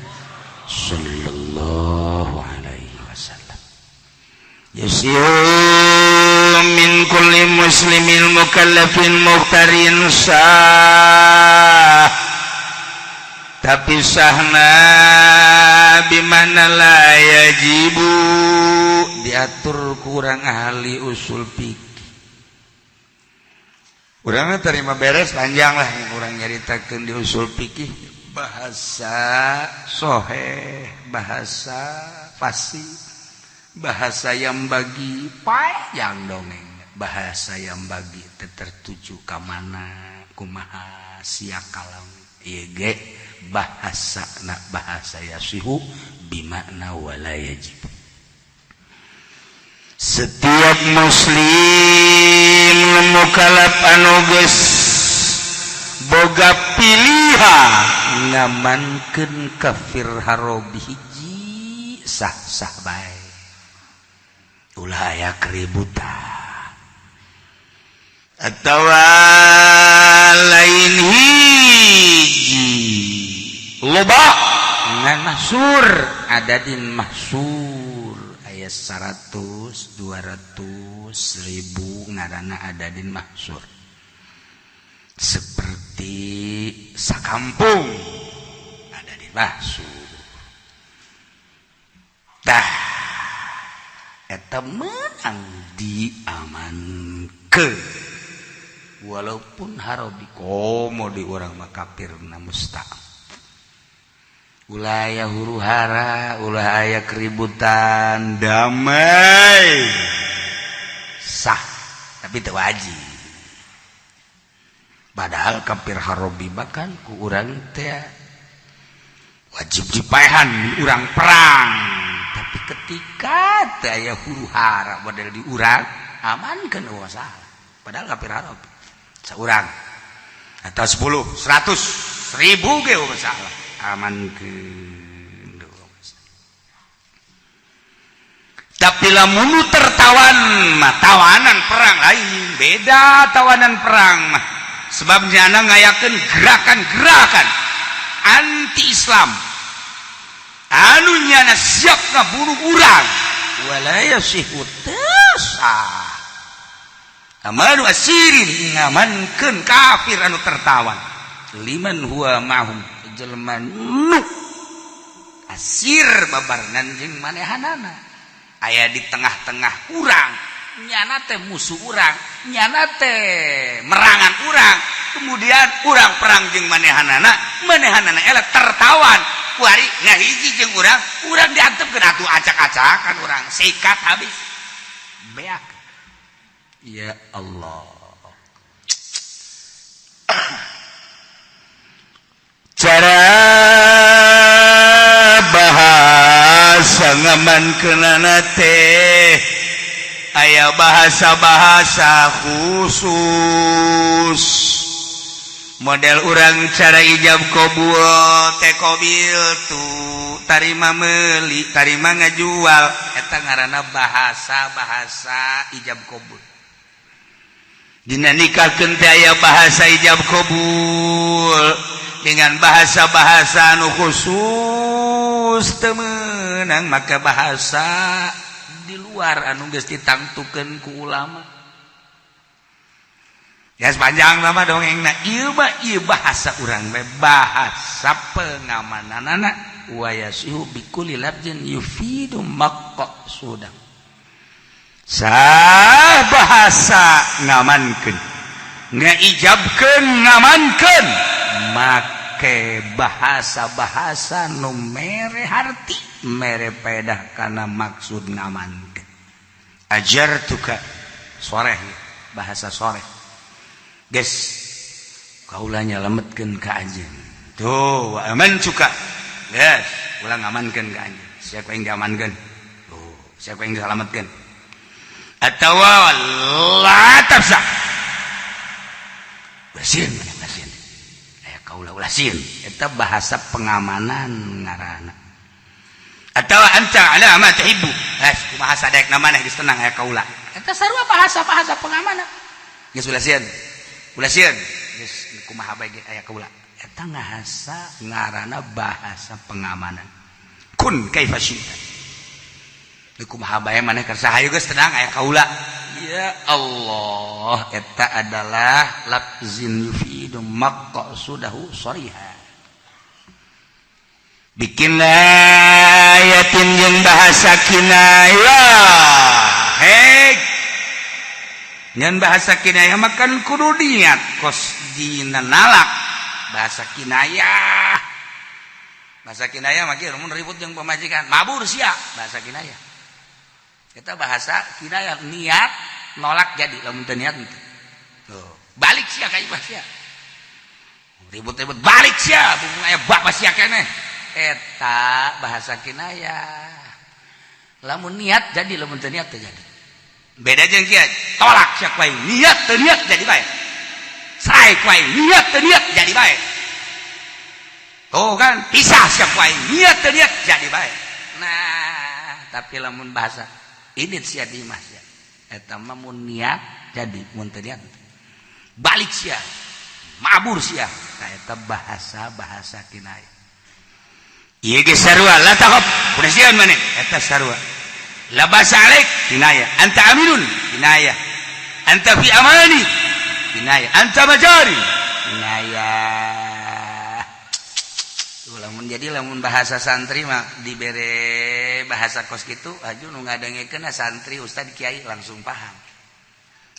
sallallahu alaihi wasallam. Yasiru min kulli muslimin mukallafin muhtarin sah tapi sahna bimana la yajibu diatur kurang ahli usul fikih. Urang terima beres panjang lah yang urang nyaritakeun di usul fikih bahasa soheh, bahasa fasih, bahasa yang bagi panjang dongeng, bahasa yang bagi tertuju ka mana kumaha sia kalam ieu ge bahasa na bahasa yasihu bimakna wala yajib. Setiap muslim mukallaf anu geus boga pilihan ngamankeun kafir harobi hiji Sah-sah bae, ulah aya keributan atau lain hiji, loba ngan mahsur, adadin mahsur, aya 100, 200, 1000, ngaranna adadin mahsur, seperti sakampung adadin mahsur. Tah, eta menang diamankeun walaupun harobi, komo di urang mah kafirna musta'man. Ulah aya huru hara, ulah aya keributan, damai, sah, tapi itu wajib. Padahal kafir harobi bahkan ku urang teh wajib dipaehan, urang perang. Tapi ketika teh aya huru hara model di urang, amankan, masalah. Padahal kafir harobi seorang atau 10, 100, 1000 ge masalah, amankeun. Tapi lamun tertawan mah, tawanan perang lain, beda tawanan perang mah, sebab nyana ngayakeun gerakan-gerakan anti Islam anu nyana siap ngabunuh urang, wala yasihu, teu sah amanu asirin, ngamankeun kafir anu tertawan, liman huwa ma'hum, jelema nu asir babarengan jeung manehanana, aya di tengah-tengah urang, nyana teh musuh urang, nyana teh merangan urang. Kemudian urang perang jeung manehanana, manehanana eleh tertawan, kuari ngahiji jeung urang, urang diantepkeun atuh, acak-acakan urang, sikat habis, beak. Ya Allah, cara bahasa ngamankeunana teh aya bahasa-bahasa khusus, model urang cara ijab kobul teh, qobil tu, tarima meuli, tarima ngajual, eta ngaranna bahasa-bahasa ijab kobul. Dina nikahkeun teh aya bahasa ijab kobul dengan bahasa-bahasa anu khusus. Teu meunang maka bahasa di luar anu geus ditangtukeun ku ulama. Ya, sepanjang lama dongeng. Nah, ieu mah ieu bahasa urang we, bahasa pengamananana, wa yasihu bikulli lafzin yufidu maqsudah, sah bahasa ngamankeun, ngaijabkeun, ngamankeun make bahasa-bahasa nu mere harti, mere pedah kana maksud ngamankeun. Ajartuka sore, bahasa sore, geus kaula nyalametkeun ka anjeun tuh, wa amantuka, geus ulah ngamankeun ka anjeun, siapa yang diamankeun tuh, siapa yang diselamatkeun, atawa la tafza, ulah ulah sieun, aya kaula, ulah sieun, eta bahasa pengamanan ngaranna. Atawa anta ala ma tuhibbu, geus kumaha sadek maneh, geus tenang, aya kaula, eta sarua bahasa-bahasa pengamanan. Geus ulah sieun, ulah sieun, geus kumaha bae ge aya kaula, eta ngahasa ngaranna bahasa pengamanan. Kun kaifa syi'ta, kumaha bae maneh kersa, hayu geus tenang, aya kaula. Ya Allah, eta adalah lafzin yufidu maqsudahu shariha. Bikinayatin, jeung bahasa kinayah. Hei, ngan bahasa kinayah makan kudu niat, kos dina nalak bahasa kinayah. Bahasa kinayah mah kieu, mun ribut jeung pamajikan, mabur sia, bahasa kinayah. Kita bahasa kinayah, niat nolak jadi, lamun teu niat henteu. Tuh, balik sia ka imah sia, ribut-ribut, balik sia, bukan aya bapak sia keneh, eta bahasa kinayah. Lamun niat jadi, lamun teu niat teu jadi. Beda jeung kieu, tolak sia ku aing, niat teu niat jadi bae, cerai ku aing, niat teu niat jadi bae. Tuh kan, pisah sia ku aing, niat teu niat jadi bae. Nah. Tapi lamun bahasa ini sia di imah sia, eta mah mun niat jadi, mun teu niat balik sia, mabur sia. Nah, eta bahasa bahasa kinayah. Ieu ge sarua, la takhaf, udah sieun maneh, eta sarua. La basa alaik, kinayah. Anta aminun, kinayah. Anta fi amani, kinayah. Anta majari, kinayah. Lamun jadi, lamun bahasa santri mah dibere bahasa kos kitu aju nu ngadengekeun santri, ustad, kiai langsung paham.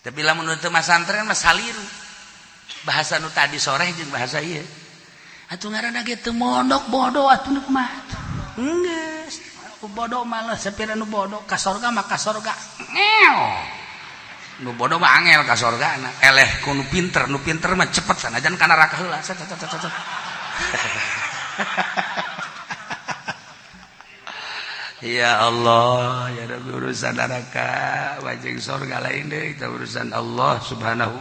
Tapi lamun teu mah santri mah saliru bahasa nu tadi sore jeung bahasa ieu. Atuh ngaranna ge teu mondok, bodoh atuh nu mah. Geus bodoh malah sapira nu bodoh ka sorga mah ka sorga ngeo. Nu bodoh mah angel ka sorga na, eleh ku nu pinter. Nu pinter mah cepet sanajan ka neraka heula. Set, set, set, set. Ya Allah, ya Rabbi, urusan neraka wajeng sorga lain deui, itu urusan Allah Subhanahu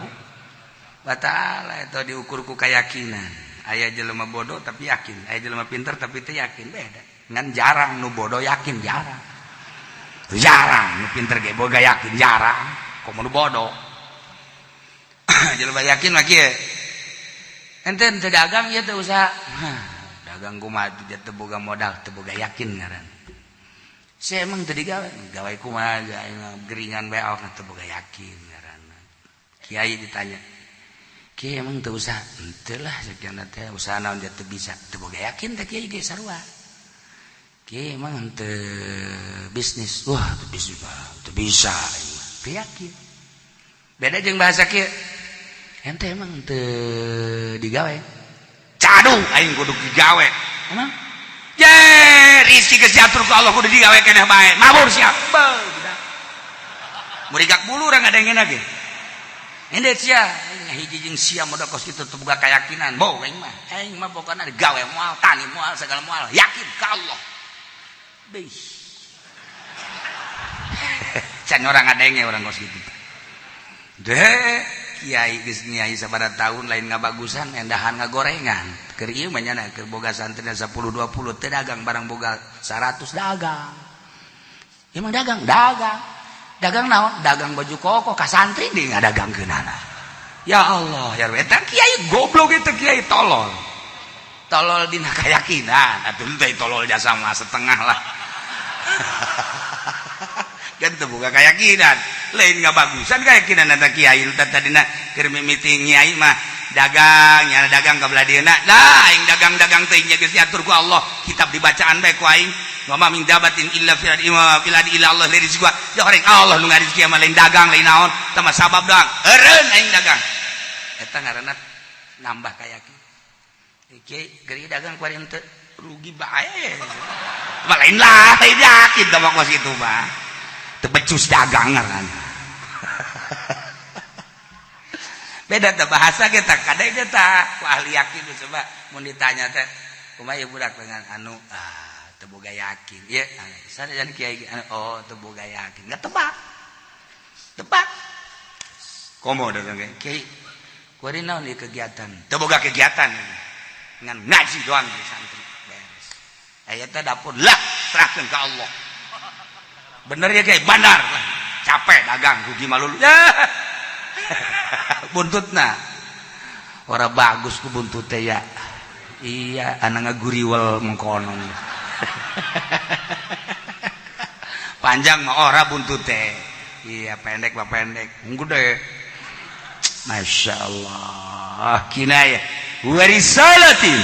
wa Ta'ala. Itu diukur ku keyakinan. Aya jelema bodoh tapi yakin, aya jelema pinter tapi teu yakin, beda. Ngan jarang nu bodoh yakin, jarang jarang. Nu pinter ge boga yakin jarang, komo nu bodoh. Jelema yakin mah kieu, ente teu dagang ieu, teu usaha dagang, kumaha teu boga modal, teu boga yakin ngaran. Saya emang tadi gawe gawe kumaha geringan bae awak, teu boga yakin ngaran. Kiai ditanya, "Kiai, emang teu usaha?" "Henteu lah, sekian teh usaha naon teu bisa." Teu boga yakin teh. Kiai ge sarua. "Kiai, emang henteu bisnis?" "Wah, teu bisnis mah teu bisa aing mah." Teu yakin. Beda jeung bahasa kieu, "Ente emang teu digawe?" "Cadu, aing kudu digawe." "Emang?" "Ye, rizki geus diatur ku Allah, kudu digawe keneh bae." Mabur siap. Beuh, budak. Murigak bulu urang ngadengena ge. Ende sia, hiji jeung sia modal kos kitu teu boga keyakinan. Boh aing mah. Aing mah pokona digawe moal, tani moal, segala moal, yakin ka Allah. Beuh. Can orang ngadenge orang kos kitu. Deh, kiai geus nyai sabaraha tahun lain ngabagusan, endahan ngagorengan. Keur ieu mah nyana keur boga santri 10 20, teu dagang barang boga 100 dagang. Emang dagang? Dagang. Dagang naon? Dagang baju koko ka santri deui ngadagangkeunana. Ya Allah, ya Rabbi, eta kiai goblok, itu kiai tolol. Tolol dina keyakinan, atuh teh tolol jasa mah setengah lah. Kan teu boga keyakinan. Lain ngabagusan keyakinan eta kiai tadina keur mimiti nyai mah dagang, nyana dagang ka belah dieuna. Dah aing dagang-dagang teh nya geus diatur ku Allah. Kitab dibacaan bae ku aing. Wa ma min dabatin illa fil ardi wa fil ardi illa Allah rizqa. Ya orang Allah nu ngarizki mah, lain dagang lain naon, tah mah sabab doang. Eureun aing dagang. Eta ngaranna nambah kayakinan. Kiai geri dagang kuari henteu rugi bae. Mah lain lah, lain yakin tah mah kos kitu mah. Teu becus dagang ngaranna. Beda teh bahasa kita, kadang kita ku ahli yakin. Coba mun ditanya teh, "Kumaha ieu budak dengan anu?" "Ah, teu boga yakin." "Ieu sanajan kiai anu, oh, teu boga yakin." Nggak tebak. Tebak. Komo datang ke kiai, "Kuari naon ieu kegiatan?" "Teu boga kegiatan. Ngan ngaji doang di santri." Beres. Aya teh dapur lah, serahkeun ka Allah. "Bener ya, kiai?" "Benar lah. Capek dagang, rugi malulu." Ya. Buntutna ora bagus ku buntut teh ya. Iya, anak ngaguriwel mengkonon. Panjang mah ora buntut teh. Iya, pendek mah pendek. Gede. Masya Allah. Kinayah. Warisalatin.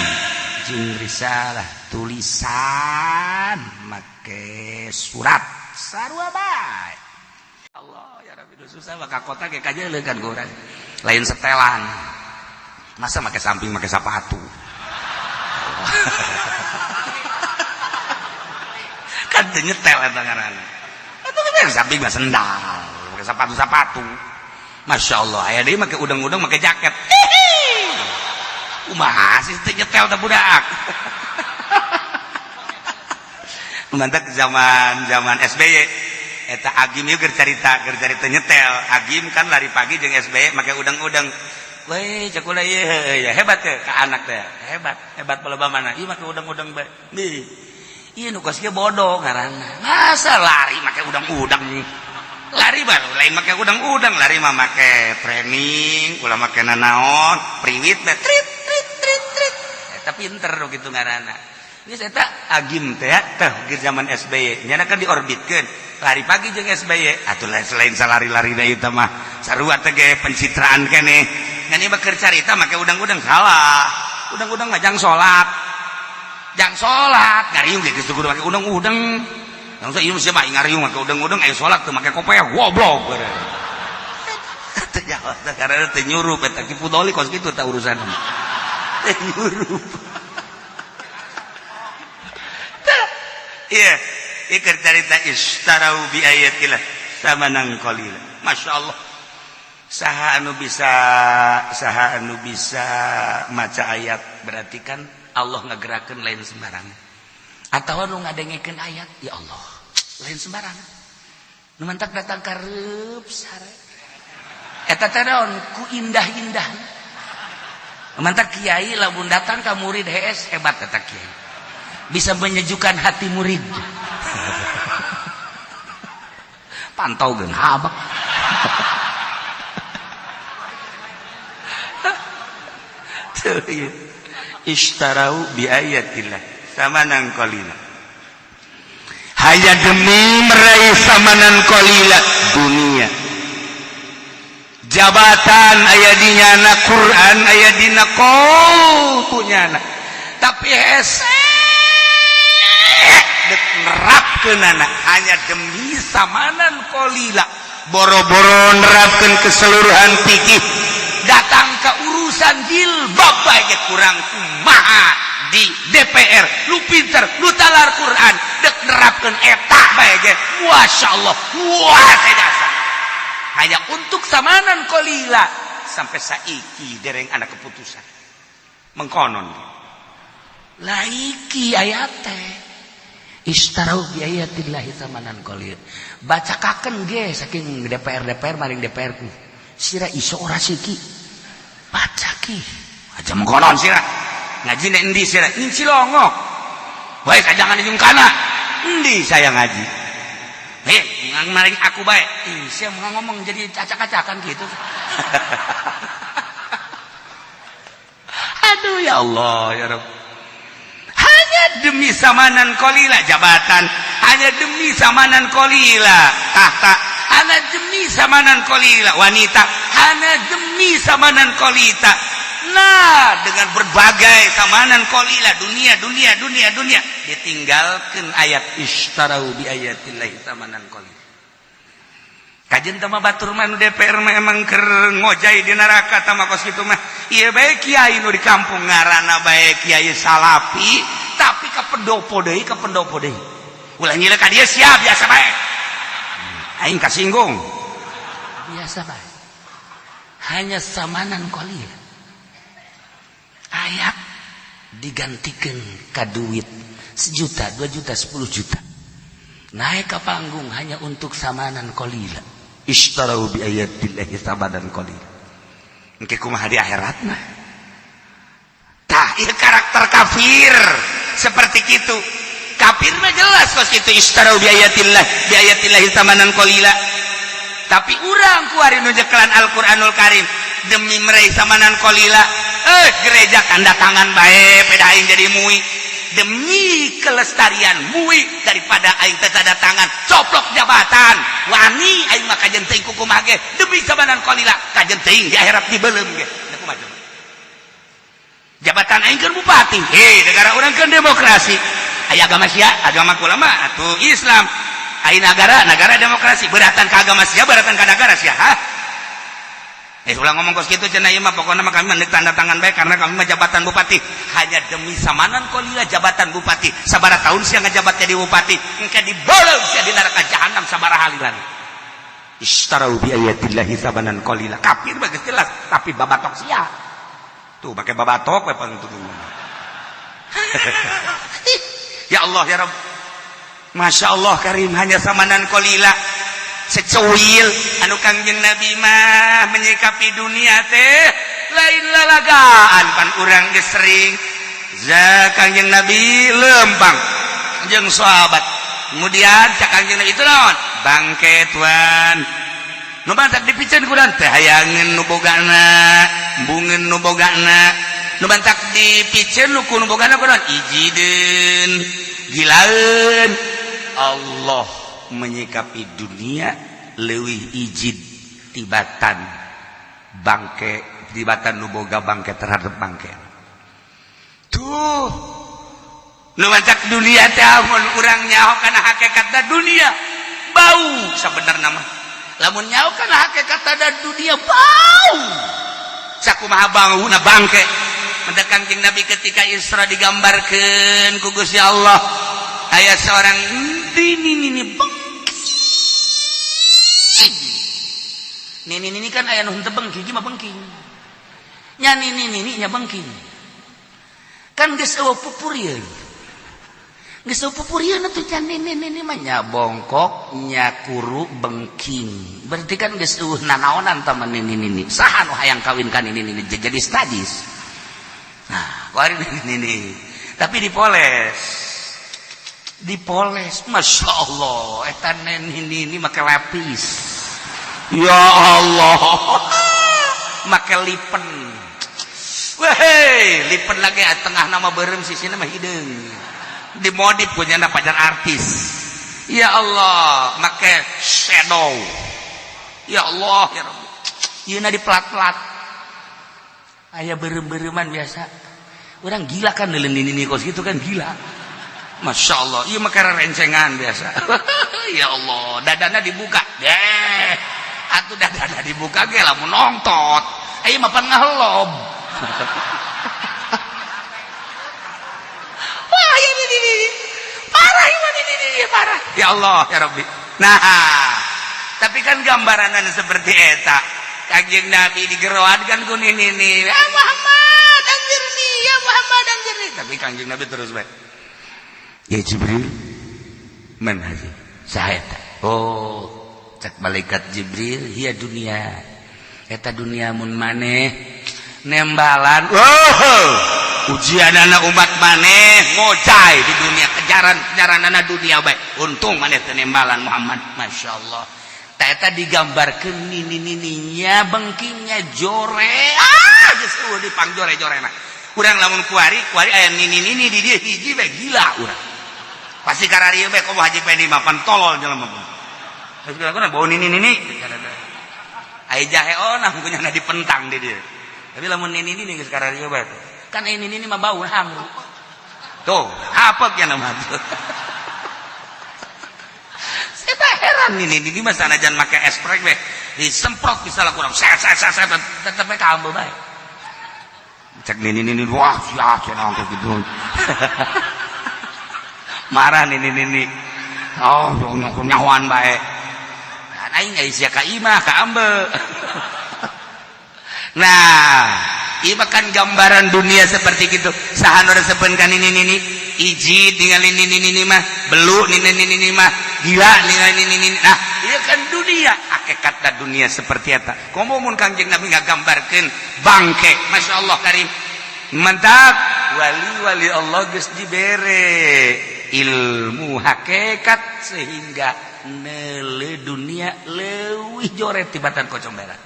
Jeung risalah tulisan make surat. Sarua bae. Allah ya Rabbi, susah mah ka kota ge kajeuleun ku urang. Lain setelan. Masa make samping, make sepatu. Kan teu nyetel eta ngaranna. Eta mah samping mah sendal, make sepatu-sepatu. Masya Allah, aya deui make udang-udang, make jaket. Kumaha sih teu nyetel teh budak. Mantap zaman-zaman SBY. Eta Agim ieu keur carita nyetel. Agim kan lari pagi jeung SBY make udang-udang. Weh, cek kula ieu ya hebat ya ka anak teh. Hebat, hebat loba mana? Ieu make udang-udang bae. Nih. Ieu nu kos kieu bodoh ngaranna. Masa lari make udang-udang? Lari baru lain make udang-udang, lari mah make training, ulah make nanaon, priwit teh trit trit trit trit. Eta pinter nu kitu ngaranna. Geus eta agim teh teh ge zaman SBY, nyana kan diorbitkeun. Lari pagi jeung SBY, atuh lain selain salari-larina ieu mah sarua teh ge pencitraan keneh. Ngan ieu mah keur carita make udang-udang salah. Udang-udang mah jang salat. Jang salat, ngariung ge geus kudu make udang-udang. Langsung ieu mah ngariung make udang-udang, aya salat teu make kopeah, goblok. Teu jawab karena teu nyurup eta Ki Fudoli kos kitu tah urusan. Teu nyurup. Iya, ieu keur carita istarau bi ayatillah samanan qalila. Masya Allah. Saha anu bisa, saha anu bisa maca ayat, berarti kan Allah ngagerakeun lain sembarangan. Atau nu ngadengekeun ayat, ya Allah, lain sembarangan. Nu mantak datang kareup sare. Eta teh naon ku indah-indah. Mantak kiai lamun datang ka murid hees, hebat eta kiai. Bisa menyejukkan hati murid. Pantau geun habak. Ishtarau bi ayatillah samanan qalila. Hanya demi meraih samanan qalila dunia. Jabatan aya di nyana, Quran aya dina qautu nyana. Tapi hese dek nerapkeunana hanya demi samanan qalila. Boro-boro nerapkeun keseluruhan fikih, datang ke urusan jilbab bae kurang kumaha di DPR, lu pinter, lu talar Quran, dek nerapkeun eta bae ge, Masya Allah, wah dasar. Hanya untuk samanan qalila sampai saiki dereng anak keputusan. Mengkonon. Laiki ayat teh. Istarau bi ayatillahi samanan qalil. Bacakakeun ge saking DPR DPR maring DPR ku. Sira iso ora siki. Baca ki. Aja mengkonon sira. Ngaji nek endi sira? Ning Cilongok. Bae kajangan jeung kana. Endi saya ngaji? Maring aku bae. Ih, sia ngomong jadi acak-acakan gitu. Aduh ya Allah ya Rabb. Hanya demi samanan qalila jabatan, hanya demi samanan qalila tahta, hanya demi samanan qalila wanita, hanya demi samanan qalita. Nah, dengan berbagai samanan qalila dunia dunia dunia dunia ditinggalkan ayat istarau bi ayatillahi samanan qalila. Kajen tama batur mah nu DPR mah emang keur ngojay di neraka tama kos kitu mah. Ieu bae kiai nu di kampung ngaranna bae kiai salapi, tapi ka pendopo deui, ka pendopo deui. Ulah nyilek ka dieu sia biasa bae. Aing kasinggung. Biasa bae. Hanya samanan qalila. Ayat digantikan ka duit sejuta, 2 juta, 10 juta. Naik ke panggung hanya untuk samanan qalila. Ishtarau bi ayatillahi samanan qalila. Engke kumaha di akhirat mah? Tah, ieu karakter kafir seperti kitu. Kafir mah jelas kos kitu, ishtarau bi ayatillah bi ayatillahi samanan qalila. Tapi urang kuari nu nyekelan Al-Qur'anul Karim demi meraih samanan qalila, gereja tanda tangan bae peda aing jadi mui. Demi kelestarian mui daripada aing teu tanda tangan coplok jabatan wani aing mah kajen teuing kukumaha ge demi samanan qalila kajen teuing di akhirat dibeuleum ge. Kumaha coba? Jabatan aing keur bupati, hei negara urang keur demokrasi, aya agama sia, agama kula mah atuh Islam, aya negara negara demokrasi, beratan ka agama sia, beratan ka negara sia, hah? Ulah ngomong kos kitu cenah ieu mah, pokokna mah kami mah tanda tangan bae karena kami mah jabatan bupati. Hanya demi samanan qalila jabatan bupati. Sabaraha tahun sia ngajabat jadi bupati, engke dibolong sia di neraka jahanam sabaraha halilan. Ishtarau bi ayatillahi samanan qalila. Kafir mah geus jelas, tapi babatok sia. Tuh pakai babatok we pangtulung. Ya Allah ya Rabb. Masya Allah Karim, hanya samanan qalila. Secuil anu Kangjeng Nabi mah menyikapi dunia teh lain lalagaan, pan urang geus sering za Kangjeng Nabi lempang jeung sahabat. Kemudian cak Kanjeng Nabi, itu naon? Bangke, tuan. Nu matak dipiceun ku teh hayangeun nu bogana, embungeun nu bogana. Nu matak dipiceun nu ku nu bogana kunaon? Ijideun, gilaeun. Allah menyikapi dunia leuwih ijid tibatan bangke, tibatan nu boga bangke terhadap bangke. Tuh, nu matak dunia teh amun urang nyaho kana hakikatna dunia bau. Sabenerna mah lamun nyaho kana hakikatna dunia bau, sakumaha bauna bangke. Maka Kanjeng Nabi ketika Isra digambarkeun ku Gusti Allah, aya seorang ini ini bengking. Nini nini kan aya nu henteu bengking mah, bengking nya. Nini nini nya bengking kan geus eueuh pupurieun, geus eueuh pupurieun atuh can. Nini nini mah nya bongkok, nya kuru, bengking, berarti kan geus eueuh nanaonan tah nini nini. Saha nu hayang kawin ka nini nini jadi sadis? Nah, kuari nini nini tapi dipoles, dipoles, masya Allah, eta nini nini make lapis, ya Allah, make lipen. Weh, lipen lagi tengah nama berem, sisina mah hideung, dimodif punya pacar artis. Ya Allah, make shadow. Ya Allah, ya Rabbi, ieu di plat-plat aya berem-bereman. Biasa orang gila kan neuleun nini kos gitu kan, gila. Masya Allah, iya mah rencengan biasa. Ya Allah, dadana dibuka deh atuh, dadana dibuka ge lamun nongtot ayo mah pan ngahelob. Wah, ini ini parah ini ini parah. Ya Allah, ya Rabbi. Nah, tapi kan gambaran seperti eta, Kanjeng Nabi digeroan kan ku nini ini, ya Muhammad anjirni, ya Muhammad anjirni. Tapi Kanjeng Nabi terus baik, ya Jibril, man hazi? Saha eta? Oh, cek malaikat Jibril, hiya dunia, eta dunia. Mun maneh nembalan, oh, ujian anak umat maneh ngocai di dunia, kejaran kejaran anak dunia baik, untung maneh teu nembalan, Muhammad. Masya Allah, eta digambarkan nini nininya bengkingnya jore. Ah, geus di pangjore jorena urang. Lamun kuari kuari aya nini nini di dieu hiji bae, gila urang pasti. Kararieu bae komo Haji Pendi mah pan tolol jelema mah. Geus bau nini nini aya jahe onah punya dipentang di dieu. Tapi lamun nini nini geus kararieu bae kan, ini nini mah bau hangru tuh, apek ya nama tuh. Saya tak heran ini ini mah sanajan make esprek we disemprot bisa lah kurang set set set set, tetep we kambe bae. Cek nini nini, wah sia cenah gitu, marah nini nini. Oh, nyahoan bae aing sia ka imah ka ambe. Nah, ieu kan gambaran dunia seperti gitu. Saha nu resepeun ka nini nini? Iji ningali nini nini mah belu, nini nini mah gila ningali nini nini. Nah, ieu kan dunia, hakikatna dunia seperti eta. Komo mun Kangjeng Nabi ngagambarkeun bangke. Masya Allah karim, mantap. Wali-wali Allah geus dibere ilmu hakikat sehingga nele dunia leuwih joret tibatan kocong berak,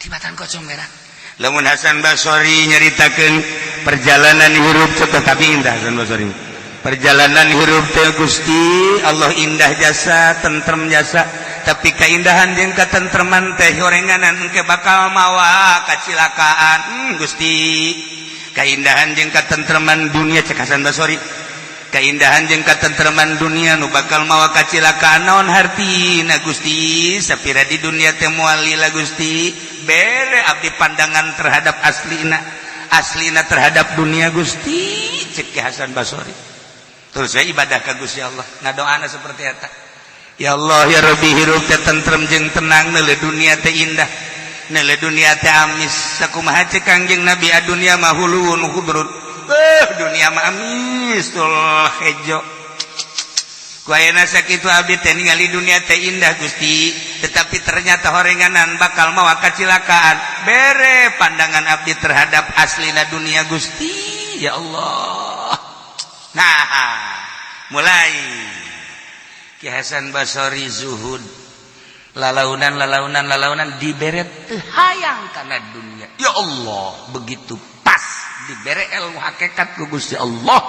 tibatan kocong berak. Lamun Hasan Basori nyaritakeun perjalanan hirup, tetapi indah Hasan Basori perjalanan hirup teh. Gusti Allah, indah jasa, tentrem jasa, tapi keindahan jeung katentreman teh horenganan engke bakal mawa kacilakaan. Gusti, keindahan jeung katentreman dunia, cek Hasan Basori, keindahan jeung katentreman dunia nu bakal mawa kacilakaan naon hartina? Gusti, sapira di dunia teh moal lila? Gusti, bere abdi pandangan terhadap aslina, aslina terhadap dunia, Gusti, cek Hasan Basori. Terus saya ibadah ka Gusti Allah, ngadoana seperti eta, ya Allah, ya Rabbi, hirup teh tentrem jeung tenang, neule dunia teh indah, neule dunia teh amis. Sakumaha cek Kangjeng Nabi, dunia mah huluun khudrun. Dunia mah amis tul hejo. Ku ayeuna sakitu abdi teh ningali dunia teh indah, Gusti, tetapi ternyata horenganan bakal mawa kacilakaan. Bere pandangan abdi terhadap aslina dunia, Gusti. Ya Allah. Nah, mulai Ki Hasan Basori zuhud, lalaunan lalaunan lalaunan, dibere teu hayang kana dunia. Ya Allah, begitu pas dibere ilmu hakikat ku Gusti Allah,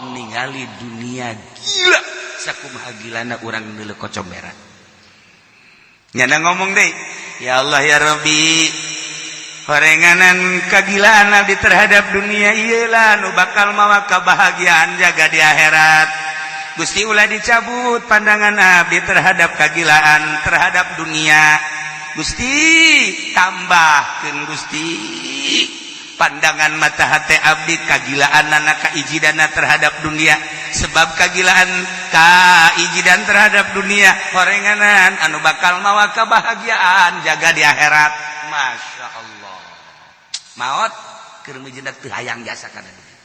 ningali dunia gila sakumaha gilana urang neuleuh kocomberan. Nyana ngomong deh, "Ya Allah, ya Rabbi, horenganan kagilaan abdi terhadap dunia iyalah nu bakal mawa kebahagiaan jaga di akhirat. Gusti, ulah dicabut pandangan abdi terhadap kagilaan terhadap dunia. Gusti, tambahkeun, Gusti, pandangan mata hati abdi kagilaan anak kaijidana terhadap dunia, sebab kagilaan kaijidan terhadap dunia horenganan anu bakal mawa kebahagiaan jaga di akhirat." Masya Allah, maot keur mijeundak teu hayang jasa kana dunia.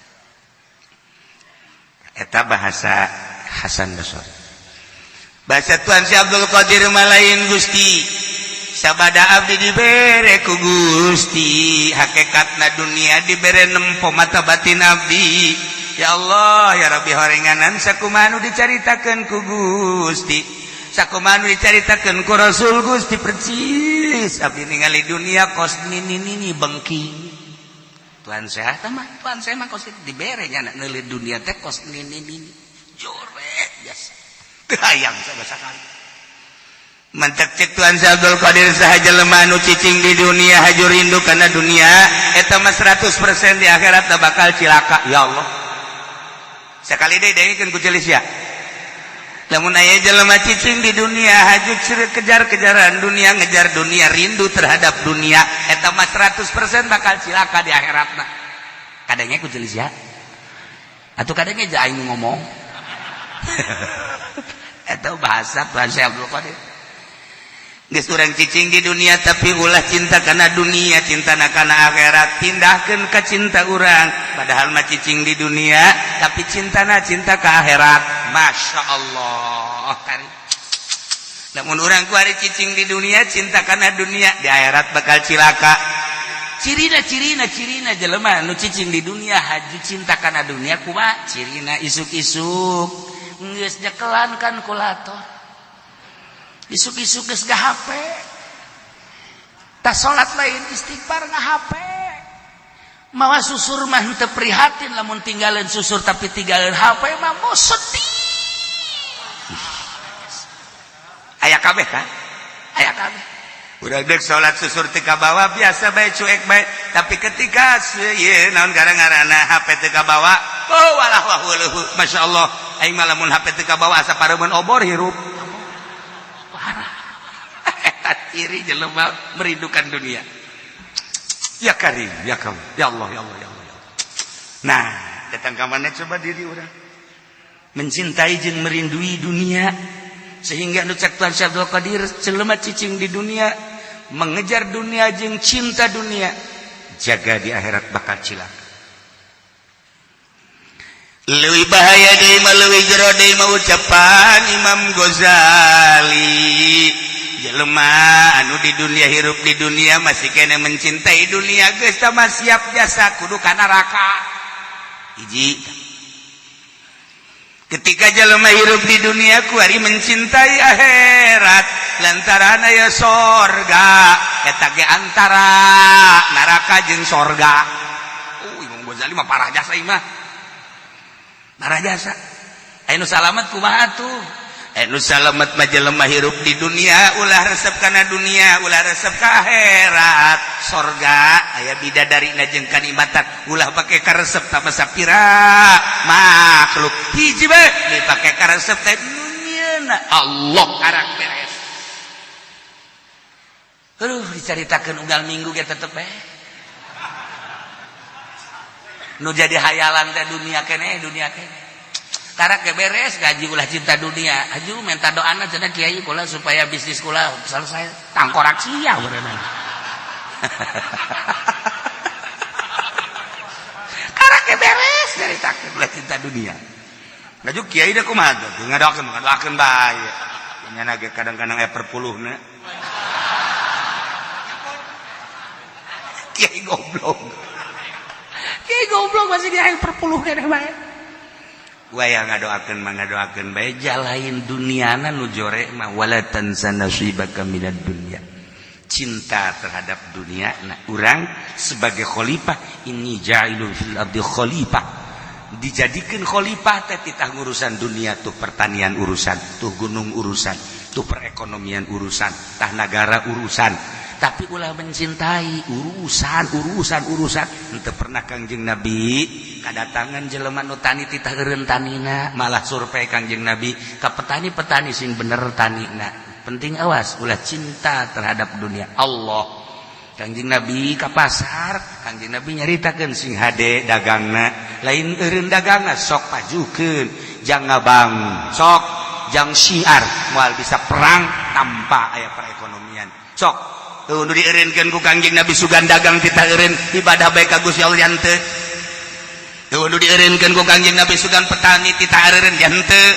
Eta bahasa Hasan Basri. Bahasa Tuan Syekh Abdul Qadir malain, "Gusti, sabada abdi dibere ku Gusti hakikatna dunia, dibere nempo mata batin abdi. Ya Allah, ya Rabbi, horenganan sakumaha nu dicaritakeun ku Gusti, sakumaha nu dicaritakeun ku Rasul Gusti, percis abdi ningali dunia kos nini nini bengking." Tuhan saya mah, Tuhan saya mah kos dibere nya neuleuh dunia teh kos nini nini jorek biasa, teu hayang sama sekali. Mantak cek Tuhan Syekh Abdul Qadir, saha jelema anu cicing di dunia, haju rindu kana dunia, eta mah 100% di akhirat bakal cilaka. Ya Allah, sekali deui dengekeun ku celis ya. Lamun aya jelema cicing di dunia, haju kejar-kejaran dunia, ngejar dunia, rindu terhadap dunia, eta mah 100% bakal cilaka di akhiratna. Kadangnya ku celis ya atau kadangnya aja aing ngomong. Eta bahasa Tuhan Syekh Abdul Qadir. Geus urang cicing di dunia, tapi ulah cinta kana dunia, cinta kana akhirat. Pindahkeun ka cinta urang, padahal mah cicing di dunia tapi cintana cinta ke akhirat. Masya Allah. Namun urang kuari cicing di dunia, cinta kana dunia, di akhirat bakal cilaka. Cirina, cirina, cirina jelema nu cicing di dunia, haju cinta kana dunia kumaha cirina? Isuk-isuk geus nyekelan kalkulator, isuk-isuk geus HP, tas salat lain istighfar, nga HP, mawa susur mah henteu prihatin lamun tinggalin susur, tapi tinggalin HP mah mau sedih. Aya kabeh kan, aya kabeh. Urang dek salat susur teu kabawa, biasa bae, cuek bae, tapi ketika ieu naon gara-garana HP teu kabawa, oh walah wah. Masya Allah, aing mah lamun HP teu kabawa asa pareumeun obor hirup. Parah eta ciri jelema merindukan dunia. Ya Karim, ya Karim, ya Allah, ya Allah, ya Allah, ya Allah. Nah, datang ke mana coba diri urang mencintai jeung merindui dunia, sehingga nu cek Tuhan Syekh Abdul Qadir, jelema cicing di dunia, mengejar dunia jeung cinta dunia, jaga di akhirat bakal cilaka. Leuwih bahaya deui mah, leuwih jero deui mah, ucapan Imam Ghazali, jelema anu di dunia, hirup di dunia, masih kena mencintai dunia, geus mah siap jasa kudu ka neraka. Hiji, ketika jelema hirup di dunia kuari mencintai akhirat lantaran aya sorga, eta ge antara neraka jeung sorga. Imam Ghazali mah parah jasa, mah parah jasa. Aya nu salamet kumaha tuh? Nu salamet mah jelema hirup di dunia ulah resep kana dunia, ulah resep ka akhirat. Sorga aya bidadari jeung kanikmatan, ulah pake karesep tama sapira makhluk. Hiji bae dipake karesep teh nu Allah, karak beres. Aduh, dicaritakeun unggal minggu ge tetep bae nu jadi hayalan teh dunia kene, dunia kene. Karak ge beres gaji, ulah cinta dunia. Aju minta doana cenah, "Kiai, kula supaya bisnis kula selesai." Tangkorak sia berenang. Karak ge beres caritakeun ulah cinta dunia. Ngaju kiai deh kumaha tuh? Ngadoakeun, ngadoakeun bae. Nya ge kadang-kadang aya perpuluhna. Kiai goblok. Kiai goblok masih di aya perpuluh keneh bae. Waya ngadoakeun mah ngadoakeun bae, lain duniana nu jore mah. Wala tansa nasibaka minad dunya, cinta terhadap dunia. Nah, urang sebagai khalifah, inni ja'ilun fil ardi khalifah, dijadikan khalifah teh titah urusan dunia tuh, pertanian urusan tuh, gunung urusan tuh, perekonomian urusan tah, negara urusan, tapi ulah mencintai urusan urusan urusan. Henteu pernah Kangjeng Nabi kadatangan jelema nu tani titah eureun tanina, malah survei Kangjeng Nabi ka petani-petani sing bener tanina. Penting, awas, ulah cinta terhadap dunia. Allah, Kangjeng Nabi ka pasar, Kangjeng Nabi nyaritakeun sing hade dagangna, lain eureun dagangna, sok pajukeun jang ngabang, sok jang syiar, moal bisa perang tanpa aya perekonomian. Sok tuh nu dieureunkeun ku Kangjeng Nabi, sugan dagang titah eureun, ibadah bae ka Gusti Allah henteu. Tuh nu dieureunkeun ku Kangjeng Nabi, sugan petani titah eureun henteu.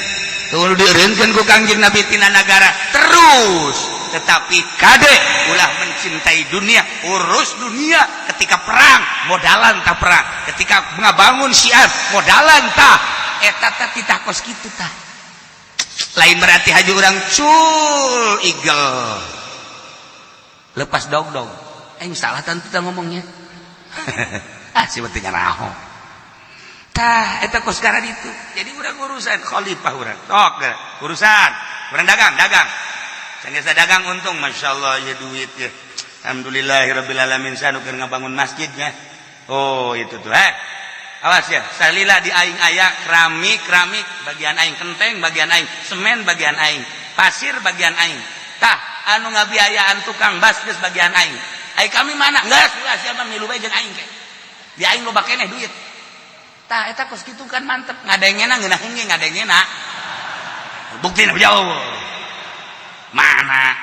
Tuh nu dieureunkeun ku Kangjeng Nabi tina nagara terus, tetapi kade ulah mencintai dunia. Urus dunia, ketika perang modalan tak, perang ketika ngabangun syiar modalan tak, eta teh titah kos kitu tah. Lain berarti haji urang cul igel lepas dog dog, eh salah tentu kita ngomongnya. Ah, sebetulnya raho tah eta kos sekarang itu. Jadi urang urusan khalifah, urang tok urusan urang dagang, dagang sanggeus dagang untung, masya Allah ya, duit ya, alhamdulillahirabbil alamin, sanu keur ngabangun masjidnya. Oh, itu tuh, eh awas ya, salila di aing aya keramik, keramik bagian aing, kenteng bagian aing, semen bagian aing, pasir bagian aing, tah anu ngabiayaan tukang bas geus bagian aing. Ai kami mana geus ulah, siapa milu bae jeung aing ke di aing loba keneh duit. Tah eta kos kitu kan mantep ngadengena, ngeunaheun ge ngadengena, buktina jauh mana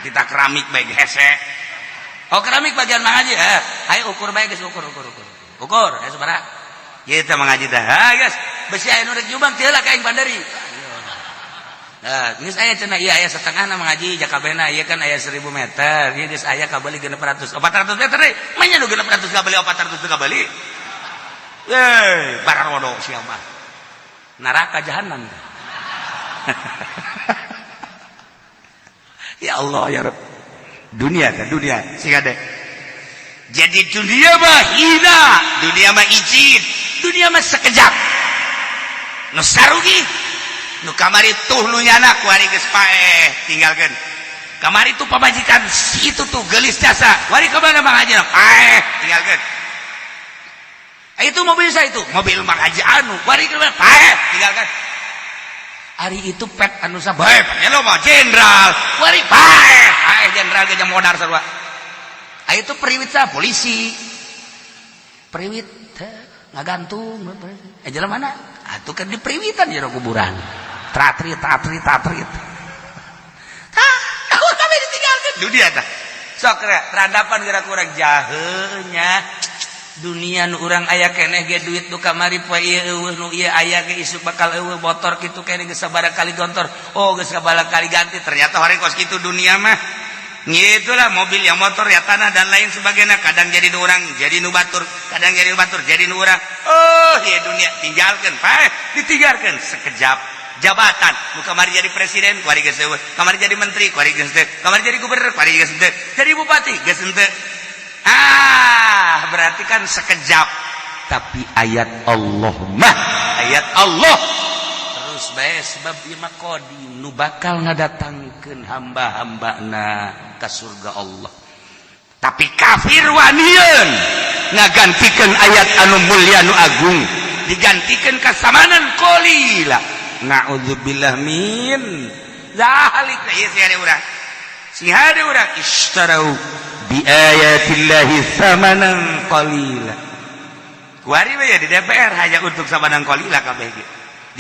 kita keramik bae hese. Oh, keramik bagian Mang Haji, eh ayo ukur bae geus, ukur ukur ukur ukur, ayo sabaraha kita Mang Haji tah. Ha geus, besi aya nu rek nyumbang teu lah ka aing bandari. Nah, geus aya cenah, ieu aya setengah na Mang Haji jakabena, ieu kan aya 1000 meter, ieu geus aya kabeli 600, 400 meter deui. Manya nu 600 kabeli, 400 kabeli. Eh, bararodo sia mah. Neraka jahanam. Ya Allah ya Rabb. Dunia kan dunia sing ade. Jadi dunia mah hina, dunia mah izin, dunia mah sekejap. Nu sarugi nu kamari tuh nu nyana kuari geus paeh, tinggalkeun. Kamari tuh pamajikan si itu tuh gelis jasa, wari ka mana Mang Haji? Paeh, tinggalkeun. Eh, itu mobil saya, itu mobil Mang Haji anu wari ka mana? Paeh, tinggalkeun. Ari itu pet anu sabae lo mah jenderal, wari paeh, paeh jenderal ge modar sarua. Ah, itu periwit sa polisi periwit ngagantung, eh jalan mana atuh kan di periwitan jero kuburan, tratrit tratrit tratrit. Tah kami ditinggalkan dunia tah. Sok terhadapan gerak kurang jahenya dunia nu urang aya keneh ge duit nu kamari poe ieu eueuh, nu ieu aya ge isuk bakal eueuh, motor kitu keneh geus sabaraha kali gontor, oh geus sabaraha kali ganti. Ternyata hari kos kitu dunia mah. Itulah mobil ya, motor ya, tanah dan lain sebagainya, kadang jadi nu urang jadi nu batur, kadang jadi nu batur jadi nu urang. Oh iya, dunia tinggalkan, paeh, ditinggalkan sekejap. Jabatan nu kamari jadi presiden kuari geus eueuh, kamari jadi menteri kuari geus teu, kamari jadi gubernur kuari geus teu, jadi bupati geus henteu. Ah, berarti kan sekejap. Tapi ayat Allah mah ayat Allah terus bae, sebab ieu mah qadim, nu bakal ngadatangkeun hamba-hambana ka surga Allah. Tapi kafir wanian ngagantikeun ayat anu mulia, nu agung, digantikeun kasamanan qalila. Na'udzubillah min zalik. Ieu sih ada urang, si ada urang istarau bi ayatillahi samanan qalila. Kuari we di DPR hanya untuk samanan qalila kabeh ge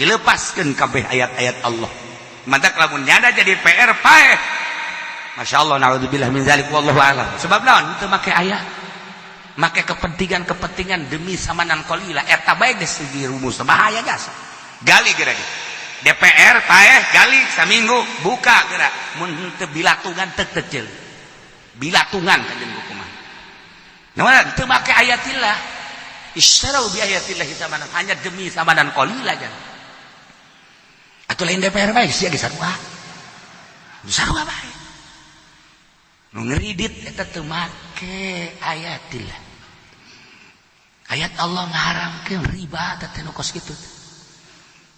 dilepaskeun kabeh ayat-ayat Allah. Mantak lamun nyada jadi PR paeh. Masya Allah, na'udzubillah min zalik, wallahu a'lam. Sebab naon? Teu make ayat, make kepentingan-kepentingan demi samanan qalila. Eta bae geus rumus bahaya jasa. Gali geura DPR paeh, gali saminggu buka geura, mun teu bilatungan teu kecil bilatungan kanjeng hukuman. Nah, teu make ayatillah, istarau bi ayatillah samanan, hanya demi samanan qalila. Jangan Atau lain DPR bae sia ge sarua, sarua bae nu ngeridit eta teu make ayatillah. Ayat Allah ngaharamkeun riba teh nu kos kitu,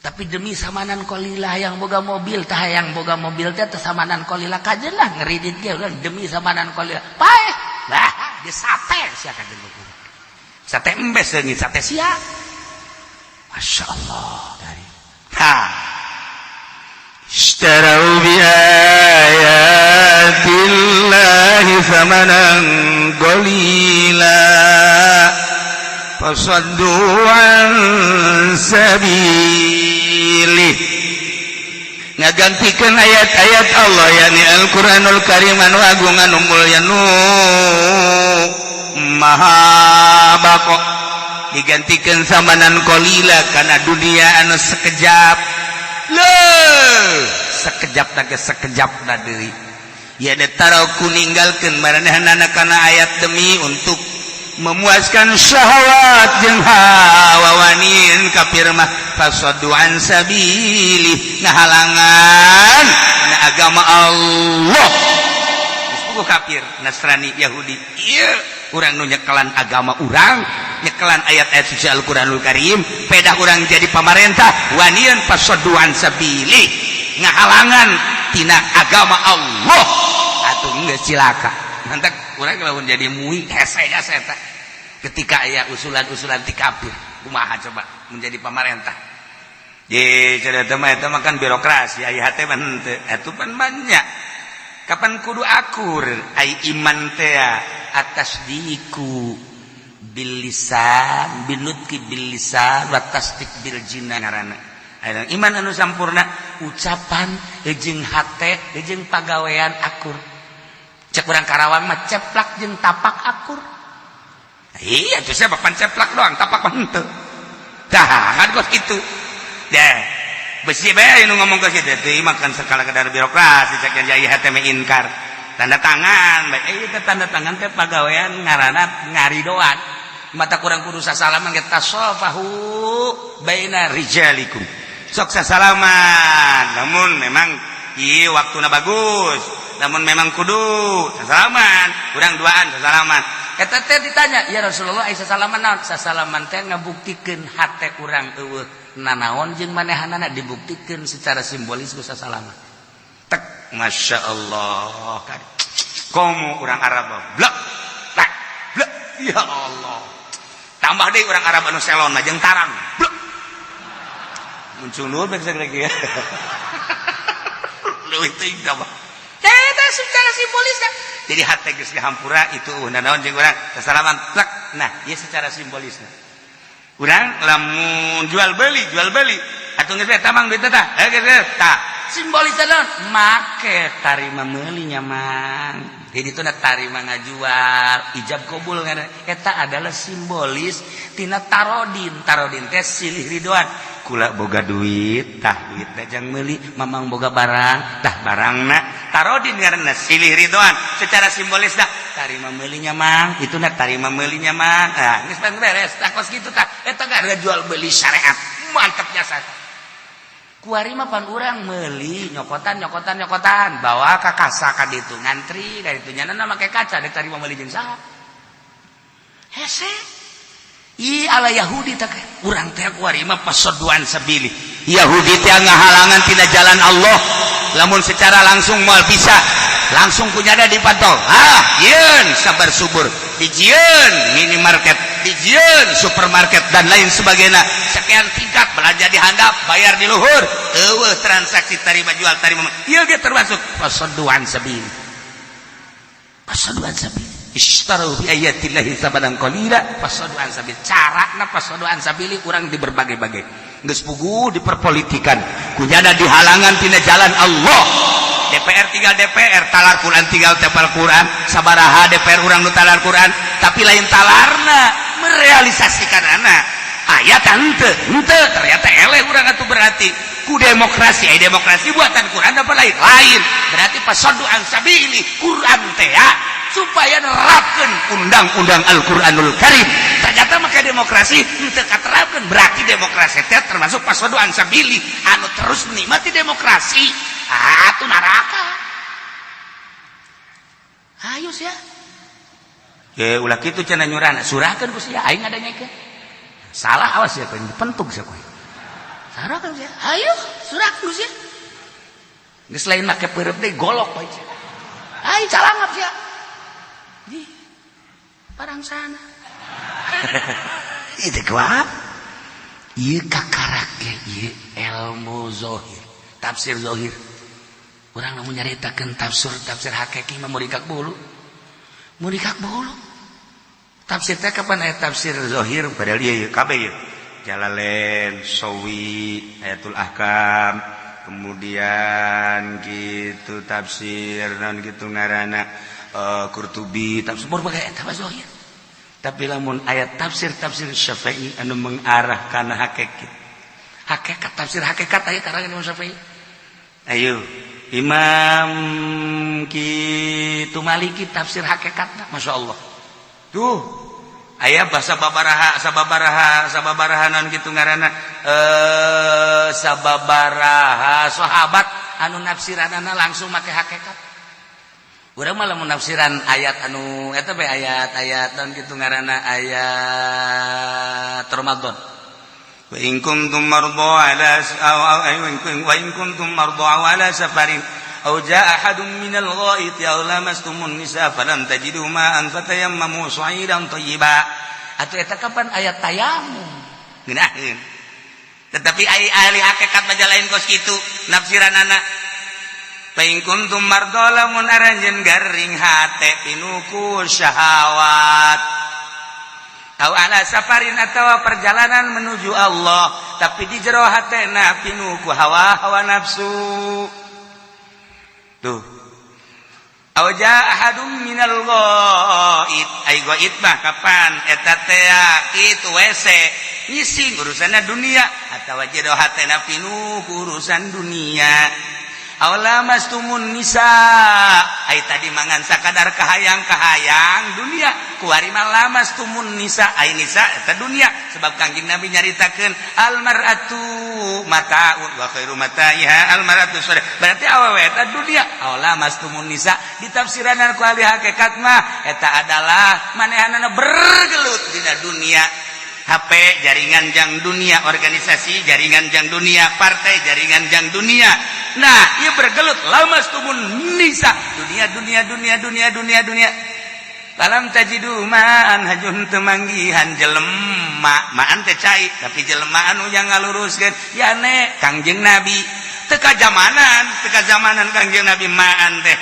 tapi demi samanan qolilah yang boga mobil tah, yang boga mobil teh teh samanan qolilah kajen lah ngeridit ge demi samanan qolilah paeh lah di sate sia kajen, sate embes leungit sate sia. Masya Allah dari ha اشتروا بآيات الله ثمنا قليلا فصدوا عن سبيله. Ngagantikan ayat-ayat Allah, yakni Al-Qur'anul Karim anu agung, anu mulya, nu maha bako, digantikan samanan qolila karena dunia anu sekejap leh, sekejap naga sekejap na deui ya. Taraku ninggalkeun maranehna kana ayat demi untuk memuaskan syahwat jeung hawa. Wanian kafir mah fasaddu an sabili, ngahalangan na agama Allah. Geus kafir Nasrani Yahudi ieu, urang nu nyekelan agama urang, nyekelan ayat-ayat suci Al-Qur'anul Karim, pedah urang jadi pamarentah, wanian fasaddu an sabili, ngahalangan tina agama Allah. Atuh geus cilaka. Nanti urang lamun jadi MUI hese hese eta ketika aya usulan-usulan ti kafir, kumaha coba menjadi pamarentah? Ye, cerita mah eta mah kan birokrasi, aya hate mah henteu. Atuh pan banyak. Kapan kudu akur ai iman teh atasdiku bil lisan binutqi bil lisan wa tasdik bil jinan ngaranna. Iman anu sampurna ucapan jeung hate jeung pagawean akur. Cek urang Karawang mah ceplak jeung tapak akur. Iya tuh, siapa pan ceplak doang, tapak mah henteu. Tah kan kos kitu deh, besi bae nu ngomong ke situ teh makan sekala kadar birokrasi. Cek yang jaya hate inkar tanda tangan bae, ieu teh tanda tangan teh pagawean ngaranna ngaridoan. Mata kurang kudu sasalaman ge, tasofahu baina rijalikum, sok sasalaman. Namun memang ieu waktuna bagus, namun memang kudu sasalaman, kurang duaan sasalaman. Eta teh ditanya, "Ya Rasulullah, ai sasalaman naon?" Sasalaman teh ngabuktikeun hate urang eueuh nanaon jeung manehanana, dibuktikeun secara simbolis ku sasalaman. Tek, Masya Allah kan komo urang Arab blek blek blek, ya Allah. Tambah deui urang Arab anu selon mah jeung tarang blek muncul nur bek lagi ya leuwih teuing tambah. Eta secara simbolis. Jadi hate geus dihampura itu naon jeung urang sasalaman plek. Nah, ieu secara simbolisna urang lamun jual beli atuh geus tamang duit tah, eh geus tah, simbolis naon make tarima meuli nya mang. Jadi itu tarima ngajual, ijab kabul ngaranna. Eta adalah simbolis tina tarodin. Tarodin teh silih ridoan. Kula boga duit tah, duit teh jang meuli, mamang boga barang tah, barangna. Tarodin ngaranna, silih ridoan secara simbolis dah. Tarima meulinya mang, itu na tarima meulinya mang. Ah, geus beres tah kos kitu tah. Eta ada jual beli syariat mantap jasa. Kuari mah pan urang meuli nyokotan nyokotan nyokotan, bawa ka kasa ka ditu, ngantri ka ditu, nyana make kaca dek tarima meuli jeung saha? Hese. Ih, ala Yahudi tak urang teh kuari mah fasaddu an sabili. Yahudi teh ngahalangan tina jalan Allah. Lamun secara langsung moal bisa langsung kunyada dipantau, ah yeun sabar subur dijieun minimarket, dijieun supermarket dan lain sebagainya, sekian tingkat, belanja di handap, bayar di luhur, eueuh transaksi tarima jual tarima. Ieu ge termasuk fasaddu an sabili. Fasaddu an sabili, ishtaru bi ayatillahi samanan qalila fasaddu an sabil. Carana fasaddu an sabili urang di berbagai-bagai geus puguh diperpolitikan, kunyana dihalangan tina jalan Allah. DPR tinggal DPR, talar Quran tinggal tepal Quran. Sabaraha DPR urang nu talar Quran, tapi lain talarna merealisasikan anak ayat henteu henteu. Ternyata eleh urang atuh. Berarti ku demokrasi, ai demokrasi buatan Quran apa lain? Lain. Berarti fasaddu an sabili Quran teh ya, supaya nerapkeun undang-undang Al-Qur'anul Karim. Ternyata maka Demokrasi henteu katerapkeun, berarti demokrasi teh termasuk fashodu 'an sabili. Anu terus menikmati demokrasi atuh neraka. Ayo sia. Ye, ulah kitu cenah nyurana, surahkeun ku sia, aing ngadengekeun. Salah, awas ya, kowe dipentuk sia kowe. Surahkeun sia. Ayo, surahkeun ku sia. Geus lain make peureub deui, golok bae sia. Ayo calangap sia. Di parang sana. Itu kuat. Ieu kakarak ge ieu ilmu zohir, tafsir zohir. Urang lamun nyaritakeun tafsir tafsir hakiki mah murikak bulu. Murikak bulu. Tafsir teh kapan aya tafsir zohir, padahal ieu kabeh ieu. Jalalain, Sawi, Ayatul Ahkam, kemudian gitu tafsir non gitu ngaranna Qurtubi, tafsir berbagai eta mah zohir. Tapi lamun ayat tafsir tafsir Syafi'i anu mengarah kana hakikat. Hakikat, tafsir hakikat aya karangan Imam Syafi'i. Ayo Imam kitu Maliki tafsir hakikat, Masya Allah. Tuh aya bahasa babaraha sababaraha sababaraha non gitu ngaranna sababaraha sahabat anu nafsiranana langsung make hakikat. Urang mah lamun nafsiran ayat anu eta bae, ayat-ayat non gitu ngaranna, ayat Ramadan. Wa in kuntum marda ala aw wa in kuntum marda ala safarin aw jaa ahadun minal ghaiti aw lamastumun nisa falam tajidu ma'an fatayammamu sha'idan thayyiba. Atuh eta kapan ayat tayamum ngeunaheun, tetapi ai ahli hakikat mah lain kos kitu nafsiranana. Fa in kuntum marda, lamun aranjeun garing hate pinuku syahwat, aw ala safarin atawa perjalanan menuju Allah, tapi di jero hatena pinuku hawa hawa nafsu tuh, aw jaa ahadum minal ghaid, ai ghaid mah kapan eta teh kitu WC ngising urusanna dunia atawa jero hatena pinuku urusan dunia, aw lamastumun nisa, ai tadi mangan sakadar kahayang-kahayang dunia, kuari mah lamastumun nisa, ai nisa eta dunia, sebab Kangjeng Nabi nyaritakeun al mar'atu mata'un wa khairu mata'iha al mar'atu sholih, berarti awewe eta dunia. Aw lamastumun nisa ditafsiranan ku ahli hakikat mah eta adalah manehanana bergelut dina dunia, HP jaringan jang dunia, organisasi jaringan jang dunia, partai jaringan jang dunia. Nah, ia bergelut lamastumun nisa, dunia dunia dunia dunia dunia dunia. Falam tajidu ma'an, hajun temanggihan jelema, ma'an teh cai, tapi jelema anu yang ngaluruskeun yane Kangjeng Nabi teka zamanan, teka zamanan Kangjeng Nabi ma'an teh.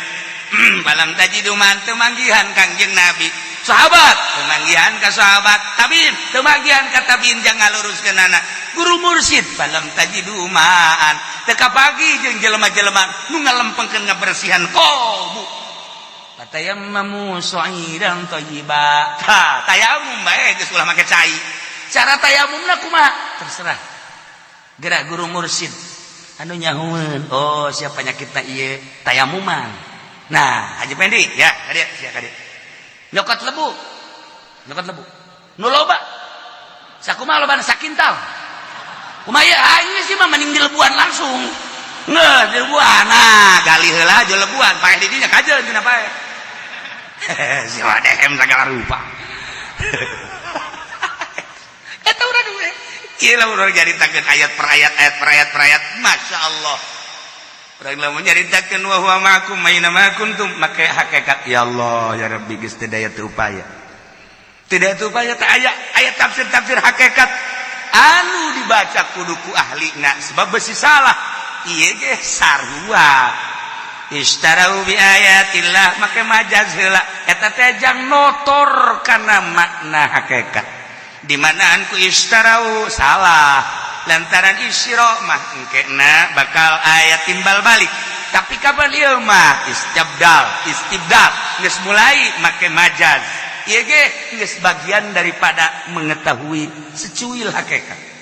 Falam tajidu ma'an, temanggihan Kangjeng Nabi, sahabat temanggihan ka sahabat, tabiin temanggihan ka tabiin jangan ngaluruskeun anak guru mursyid. Falam tajidu ma'an, teka pagi jeung jelema-jelema nu ngalempengkeun ngabersihan qalbu, fatayammamu sha'idan thayyiba. Tah, tayamum bae geus ulah make cai. Cara tayamumna kumaha terserah gerak guru mursyid anu nyahueun. Oh, siapa penyakitna ieu, tayamuman. Nah, Haji Pendi ya, kadieu sia, kadieu nyokot lebu, nyokot lebu nu loba sakumaha lobana, sakintal kumaha ieu? Ah, sih mah mending dilebuan langsung. Nggak, dilebuan. Nah, gali heula aja lebuan, pakai di dinya kajeun cenah pae. Si wadehem segala rupa. Eta urang we. Ieu lah urang nyaritakeun ayat per ayat, ayat per ayat per ayat. Masya Allah. Urang lamun nyaritakeun wa huwa ma'akum aina ma kuntum make hakikat. Ya Allah, ya Rabbi, geus teu daya teu upaya. Tidak teu upaya teh aya ayat tafsir-tafsir hakikat anu dibaca kudu ku ahlina sebab besi salah. Ieu ge sarua. Ishtarau bi ayatillah make majaz heula, eta teh jang notor kana makna hakikat. Di manaan ku ishtarau salah, lantaran isyra mah engkena bakal aya timbal balik, tapi kapan ieu mah istibdal, istibdal geus mulai make majaz. Ieu ge geus bagian daripada mengetahui secuil hakikat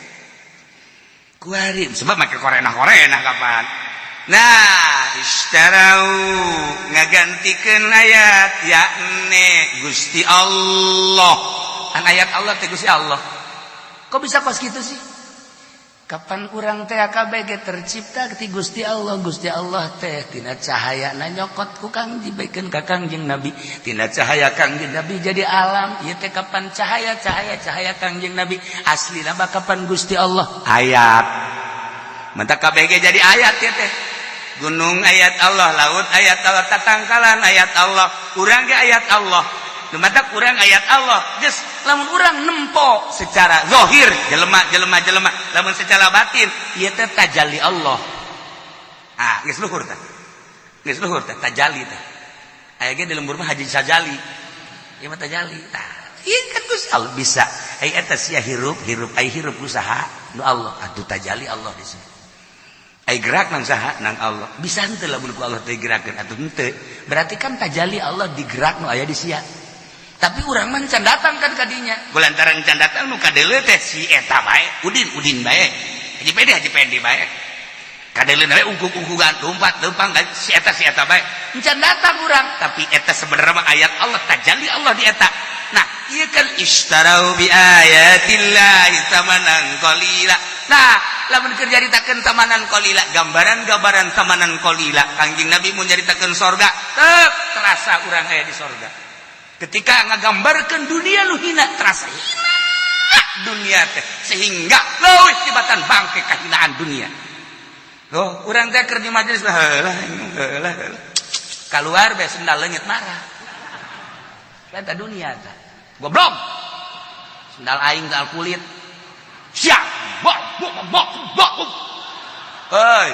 kuari, sebab make korena-korena kapan. Nah, ishtarau ngagantikeun ayat yakni Gusti Allah, an ayat Allah teh Gusti Allah. Kok bisa kos gitu sih? Kapan urang teh KBG tercipta ti Gusti Allah. Gusti Allah teh tina cahaya na nyokot ku Kang dibaikeun ka Kangjeng Nabi, tina cahaya Kangjeng Nabi jadi alam ieu teh. Kapan cahaya cahaya cahaya Kangjeng Nabi aslina mah kapan Gusti Allah ayat mentak KBG jadi ayat ya teh. Gunung ayat Allah, laut ayat Allah, tatangkalan ayat Allah, urang ge ayat Allah. Mata kurang ayat Allah. Geus, lamun urang nempo secara zahir jelema jelema jelema, lamun secara batin ieu teh tajalli Allah. Ah, geus luhur tah, geus luhur tah tajalli tah. Aya ge di lembur mah haji sajali, ieu mah tajalli tah. Ieu kan Gusti Allah bisa ai eta sia hirup hirup, ai hirup usaha nu Allah atuh tajalli Allah di sini. Ai gerak nang saha? Nang Allah. Bisa henteu lamun ku Allah teh gerakeun atuh? Henteu. Berarti kan tajalli Allah digerak nu aya di sia, tapi urang mah can datang kan kadinya. Kulantaran can datang, nu kadeuleu teh si eta bae, udin udin bae, haji pede haji pede bae, kadeuleu bae ungkuk-ungkukan, lompat lempang si eta si eta bae. Can datang urang. Tapi eta sebenarnya mah ayat Allah, tajalli Allah di eta. Nah, ieu kan ishtarau bi ayatillahi tsamanan qalila. Nah, lamun keur nyaritakeun tsamanan qalila, gambaran-gambaran tsamanan qalila, Kangjeng Nabi mun nyaritakeun sorga teu terasa urang aya di sorga. Ketika ngagambarkeun dunia lu hina, terasa hina dunia teh, sehingga leuwih tibatan bangke kahinaan dunia. Loh, urang teh keur di majelis heula heula heula, keluar be sendal leungit, marah. Eta dunia teh goblok, sendal aing sendal kulit siap bok bok bok bok. Hei,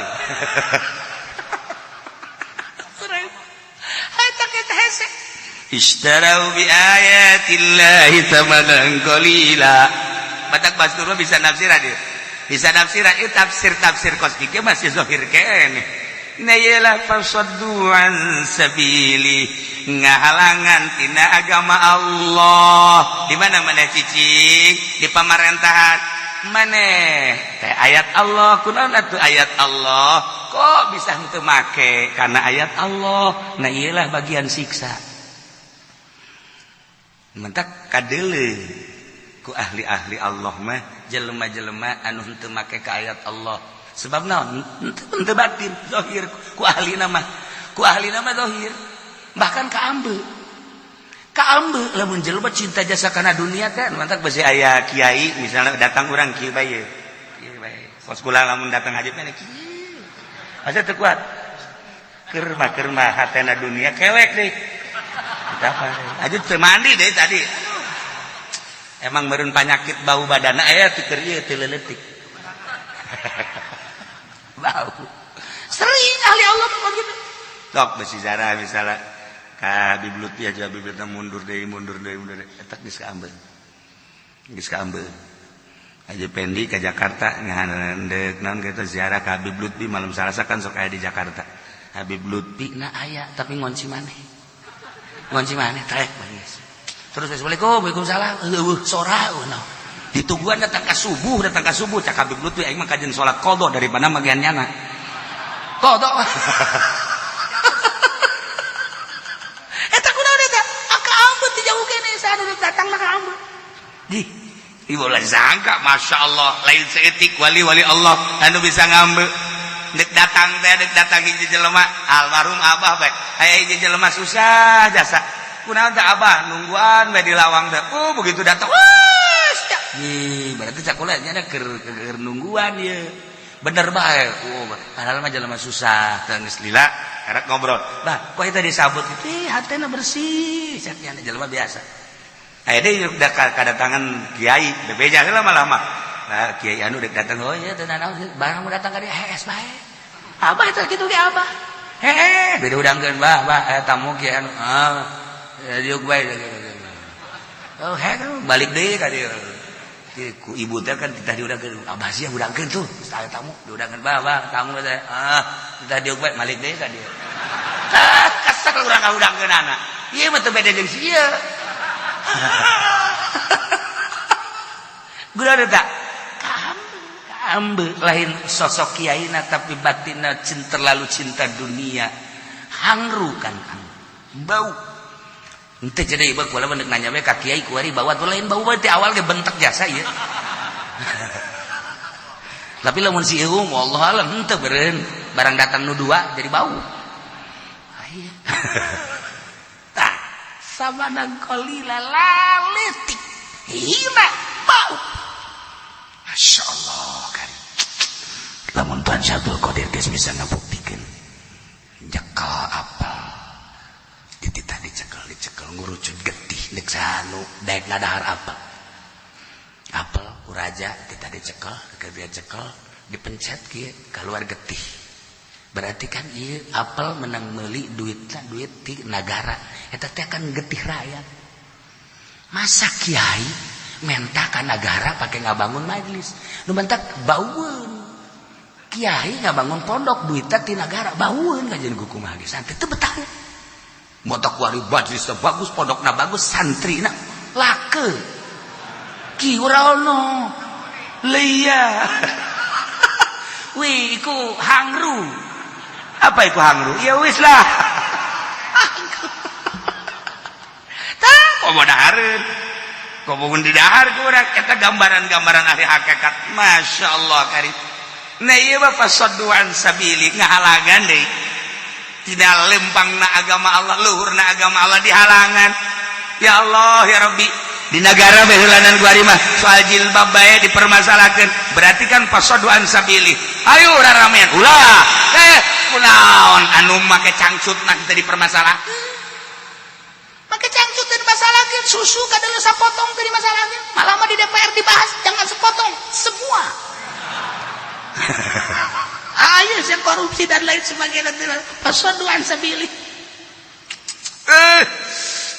eta kita hese. Ishtarau bi ayatillahi thamanan qalila. Batak Bastur mah bisa nafsiran dia. Bisa nafsiran itu tafsir-tafsir kos kieu masih zahir keneh. Nah, iyalah fasaddu an sabili, ngahalangan tina agama Allah. Di mana mana cicing di pamarentahan maneh teh ayat Allah. Kunaon atuh ayat Allah kok bisa henteu make karena ayat Allah? Nah, iyalah bagian siksa. Mentak kadeule ku ahli-ahli Allah mah jelema-jelema anu henteu make ka ayat Allah. Sebab naon? Henteu batin, zahir ku ahli nama, ku ahli nama zahir. Bahkan kaambe kaambe lamun jelema cinta jasa kana dunia teh. Mantak besi aya kiai misalnya datang, urang kieu bae, kieu bae kos kula. Lamun datang haji mah kieu asa teu kuat, keur mah keur mah hatena dunia kelek deh. Kita apa aja teu mandi deh tadi, emang meureun panyakit bau badana aya teu keur ieu teu leuletik. Bau sering ahli Allah mah gitu. Sok besi zarah misalnya ka Habib Lutfi aja, Habib Lutfi mundur deui, mundur deui, mundur deui, eta geus kaambeun, geus kaambeun. Haji Pendi ke Jakarta ngahandeuk naon kitu, ziarah ka Habib Lutfi malam Salasa kan sok aya di Jakarta Habib Lutfi. Nah, aya tapi ngonci maneh, ngonci maneh trek bangis terus. Assalamualaikum, waalaikumsalam, eueuh sora eueuh. Ditungguan datang ka subuh, datang ka subuh. Cak Habib Lutfi, aing mah kajen salat qada daripada magian nyana. Qada eta kunaon eta kaambet ti jauh kene saha datang na kaambet. Di ibu lah sangka, masya Allah, lain seetik wali-wali Allah anu bisa ngambil. Dek datang teh, dek datang hiji jelema, almarhum abah bae, aya hiji jelema susah jasa. Kunaon teh abah nungguan bae di lawang teh? Oh, begitu datang, wah. Ih, berarti cakula nya keur keur nungguan ye. Bener bae. Oh, padahal mah jelema susah. Teu geus lila karek ngobrol. Bah, kok eta disabut itu? Ih, hatena bersih. Cak nya jelema biasa. Aya deui udah kedatangan kiai, bebeja lama-lama. Nah, kiai anu dek datang. Oh iya, teu naon, barang mau datang ka dieu hees bae. Abah eta kitu ge abah. Heeh, beda udangkeun bah, bah aya tamu kiai anu. Ah, ya diuk bae. Oh, heh, balik deui ka dieu. Ku ibu teh kan kita diudangkeun. Abah sia udangkeun tuh, geus aya tamu, diudangkeun bah, bah, tamu teh. Ah, kita diuk bae, balik deui ka dieu. Ah, kesel urang ka udangkeun anak. Ieu mah teu beda jeung si ieu. Guna tak? Kaambe lain sosok kiaina tapi batinna cinta, terlalu cinta dunia. Hangru kan kang. Bau. Henteu jadi ieu kula mah nanya we ka kiai kuari bau atuh lain bau bae ti awal ge bentek jasa ieu. Tapi lamun si wallahu alam henteu beureun, barang datang nu dua jadi bau. Aya tah samanan qalila, laletik, hina, bau. Masya Allah kan, lamun Tuhan Syabdul Qadir geus bisa ngabuktikeun nyekel apel, dititah dicekel, dicekel ngurucut getih nek sanu daek ngadahar apel. Apel ku raja titah dicekel, dia cekel, dipencet kieu keluar getih. Berarti kan ieu apel menang meuli duitna duit ti nagara, eta teh kan getih rakyat. Masa kiai menta ka nagara pakai ngabangun majelis nu mentak baueun? Kiai ngabangun pondok duitnya ti nagara, baueun. Kajian kumaha ge santri teu betah. Motor kuari majelis bagus, pondokna bagus, santri na lake ki ora ono leia. Wih, iku hangru. Apa iku hangru? Ya wis lah. Tah, komo dahareun. Komo di dahar ku urang eta gambaran-gambaran ahli hakikat. Masya Allah karim. Nah, ieu mah fasaddu an sabili, ngahalangan deui. Tidak lempangna agama Allah, luhurna agama Allah dihalangan. Ya Allah ya Rabbi, di negara beheulanan gua mah soal jilbab bae dipermasalahkan. Berarti kan fasaddu an sabili. Ayo raramean ulah. Eh, kunaon anu make cangcut nah teu dipermasalahkeun? Make cangcut teu dimasalahkeun, susu kadang sapotong teu dimasalahkeun. Malah mah di DPR dibahas, jangan sepotong, semua. Ayo yang korupsi dan lain sebagainya, fasaddu an sabili. Eh,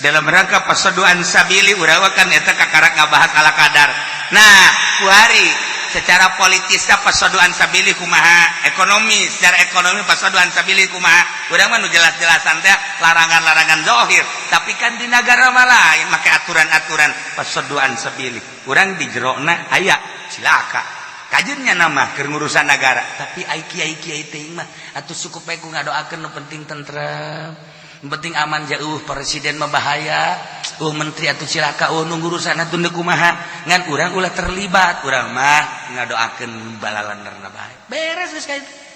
dalam rangka fasaddu an sabili urang kan eta kakarak ngabahas ala kadar. Nah, kuari secara politisnya fasaddu an sabili kumaha, ekonomi, secara ekonomi fasaddu an sabili kumaha. Urang mah nu jelas-jelasan teh larangan-larangan zahir, tapi kan di negara mah lain make aturan-aturan fasaddu an sabili. Urang di jerona aya cilaka kajennya nama keur ngurusan negara, tapi ai kiai-kiai teh mah atuh cukup bae ku ngadoakeun, nu penting tentrem, penting aman. Jauh presiden mah bahaya, oh menteri atau cilaka, oh nunggu urusan atuh nu kumaha, ngan urang ulah terlibat. Urang mah ngadoakeun balalanderna bae, beres geus. Kitu.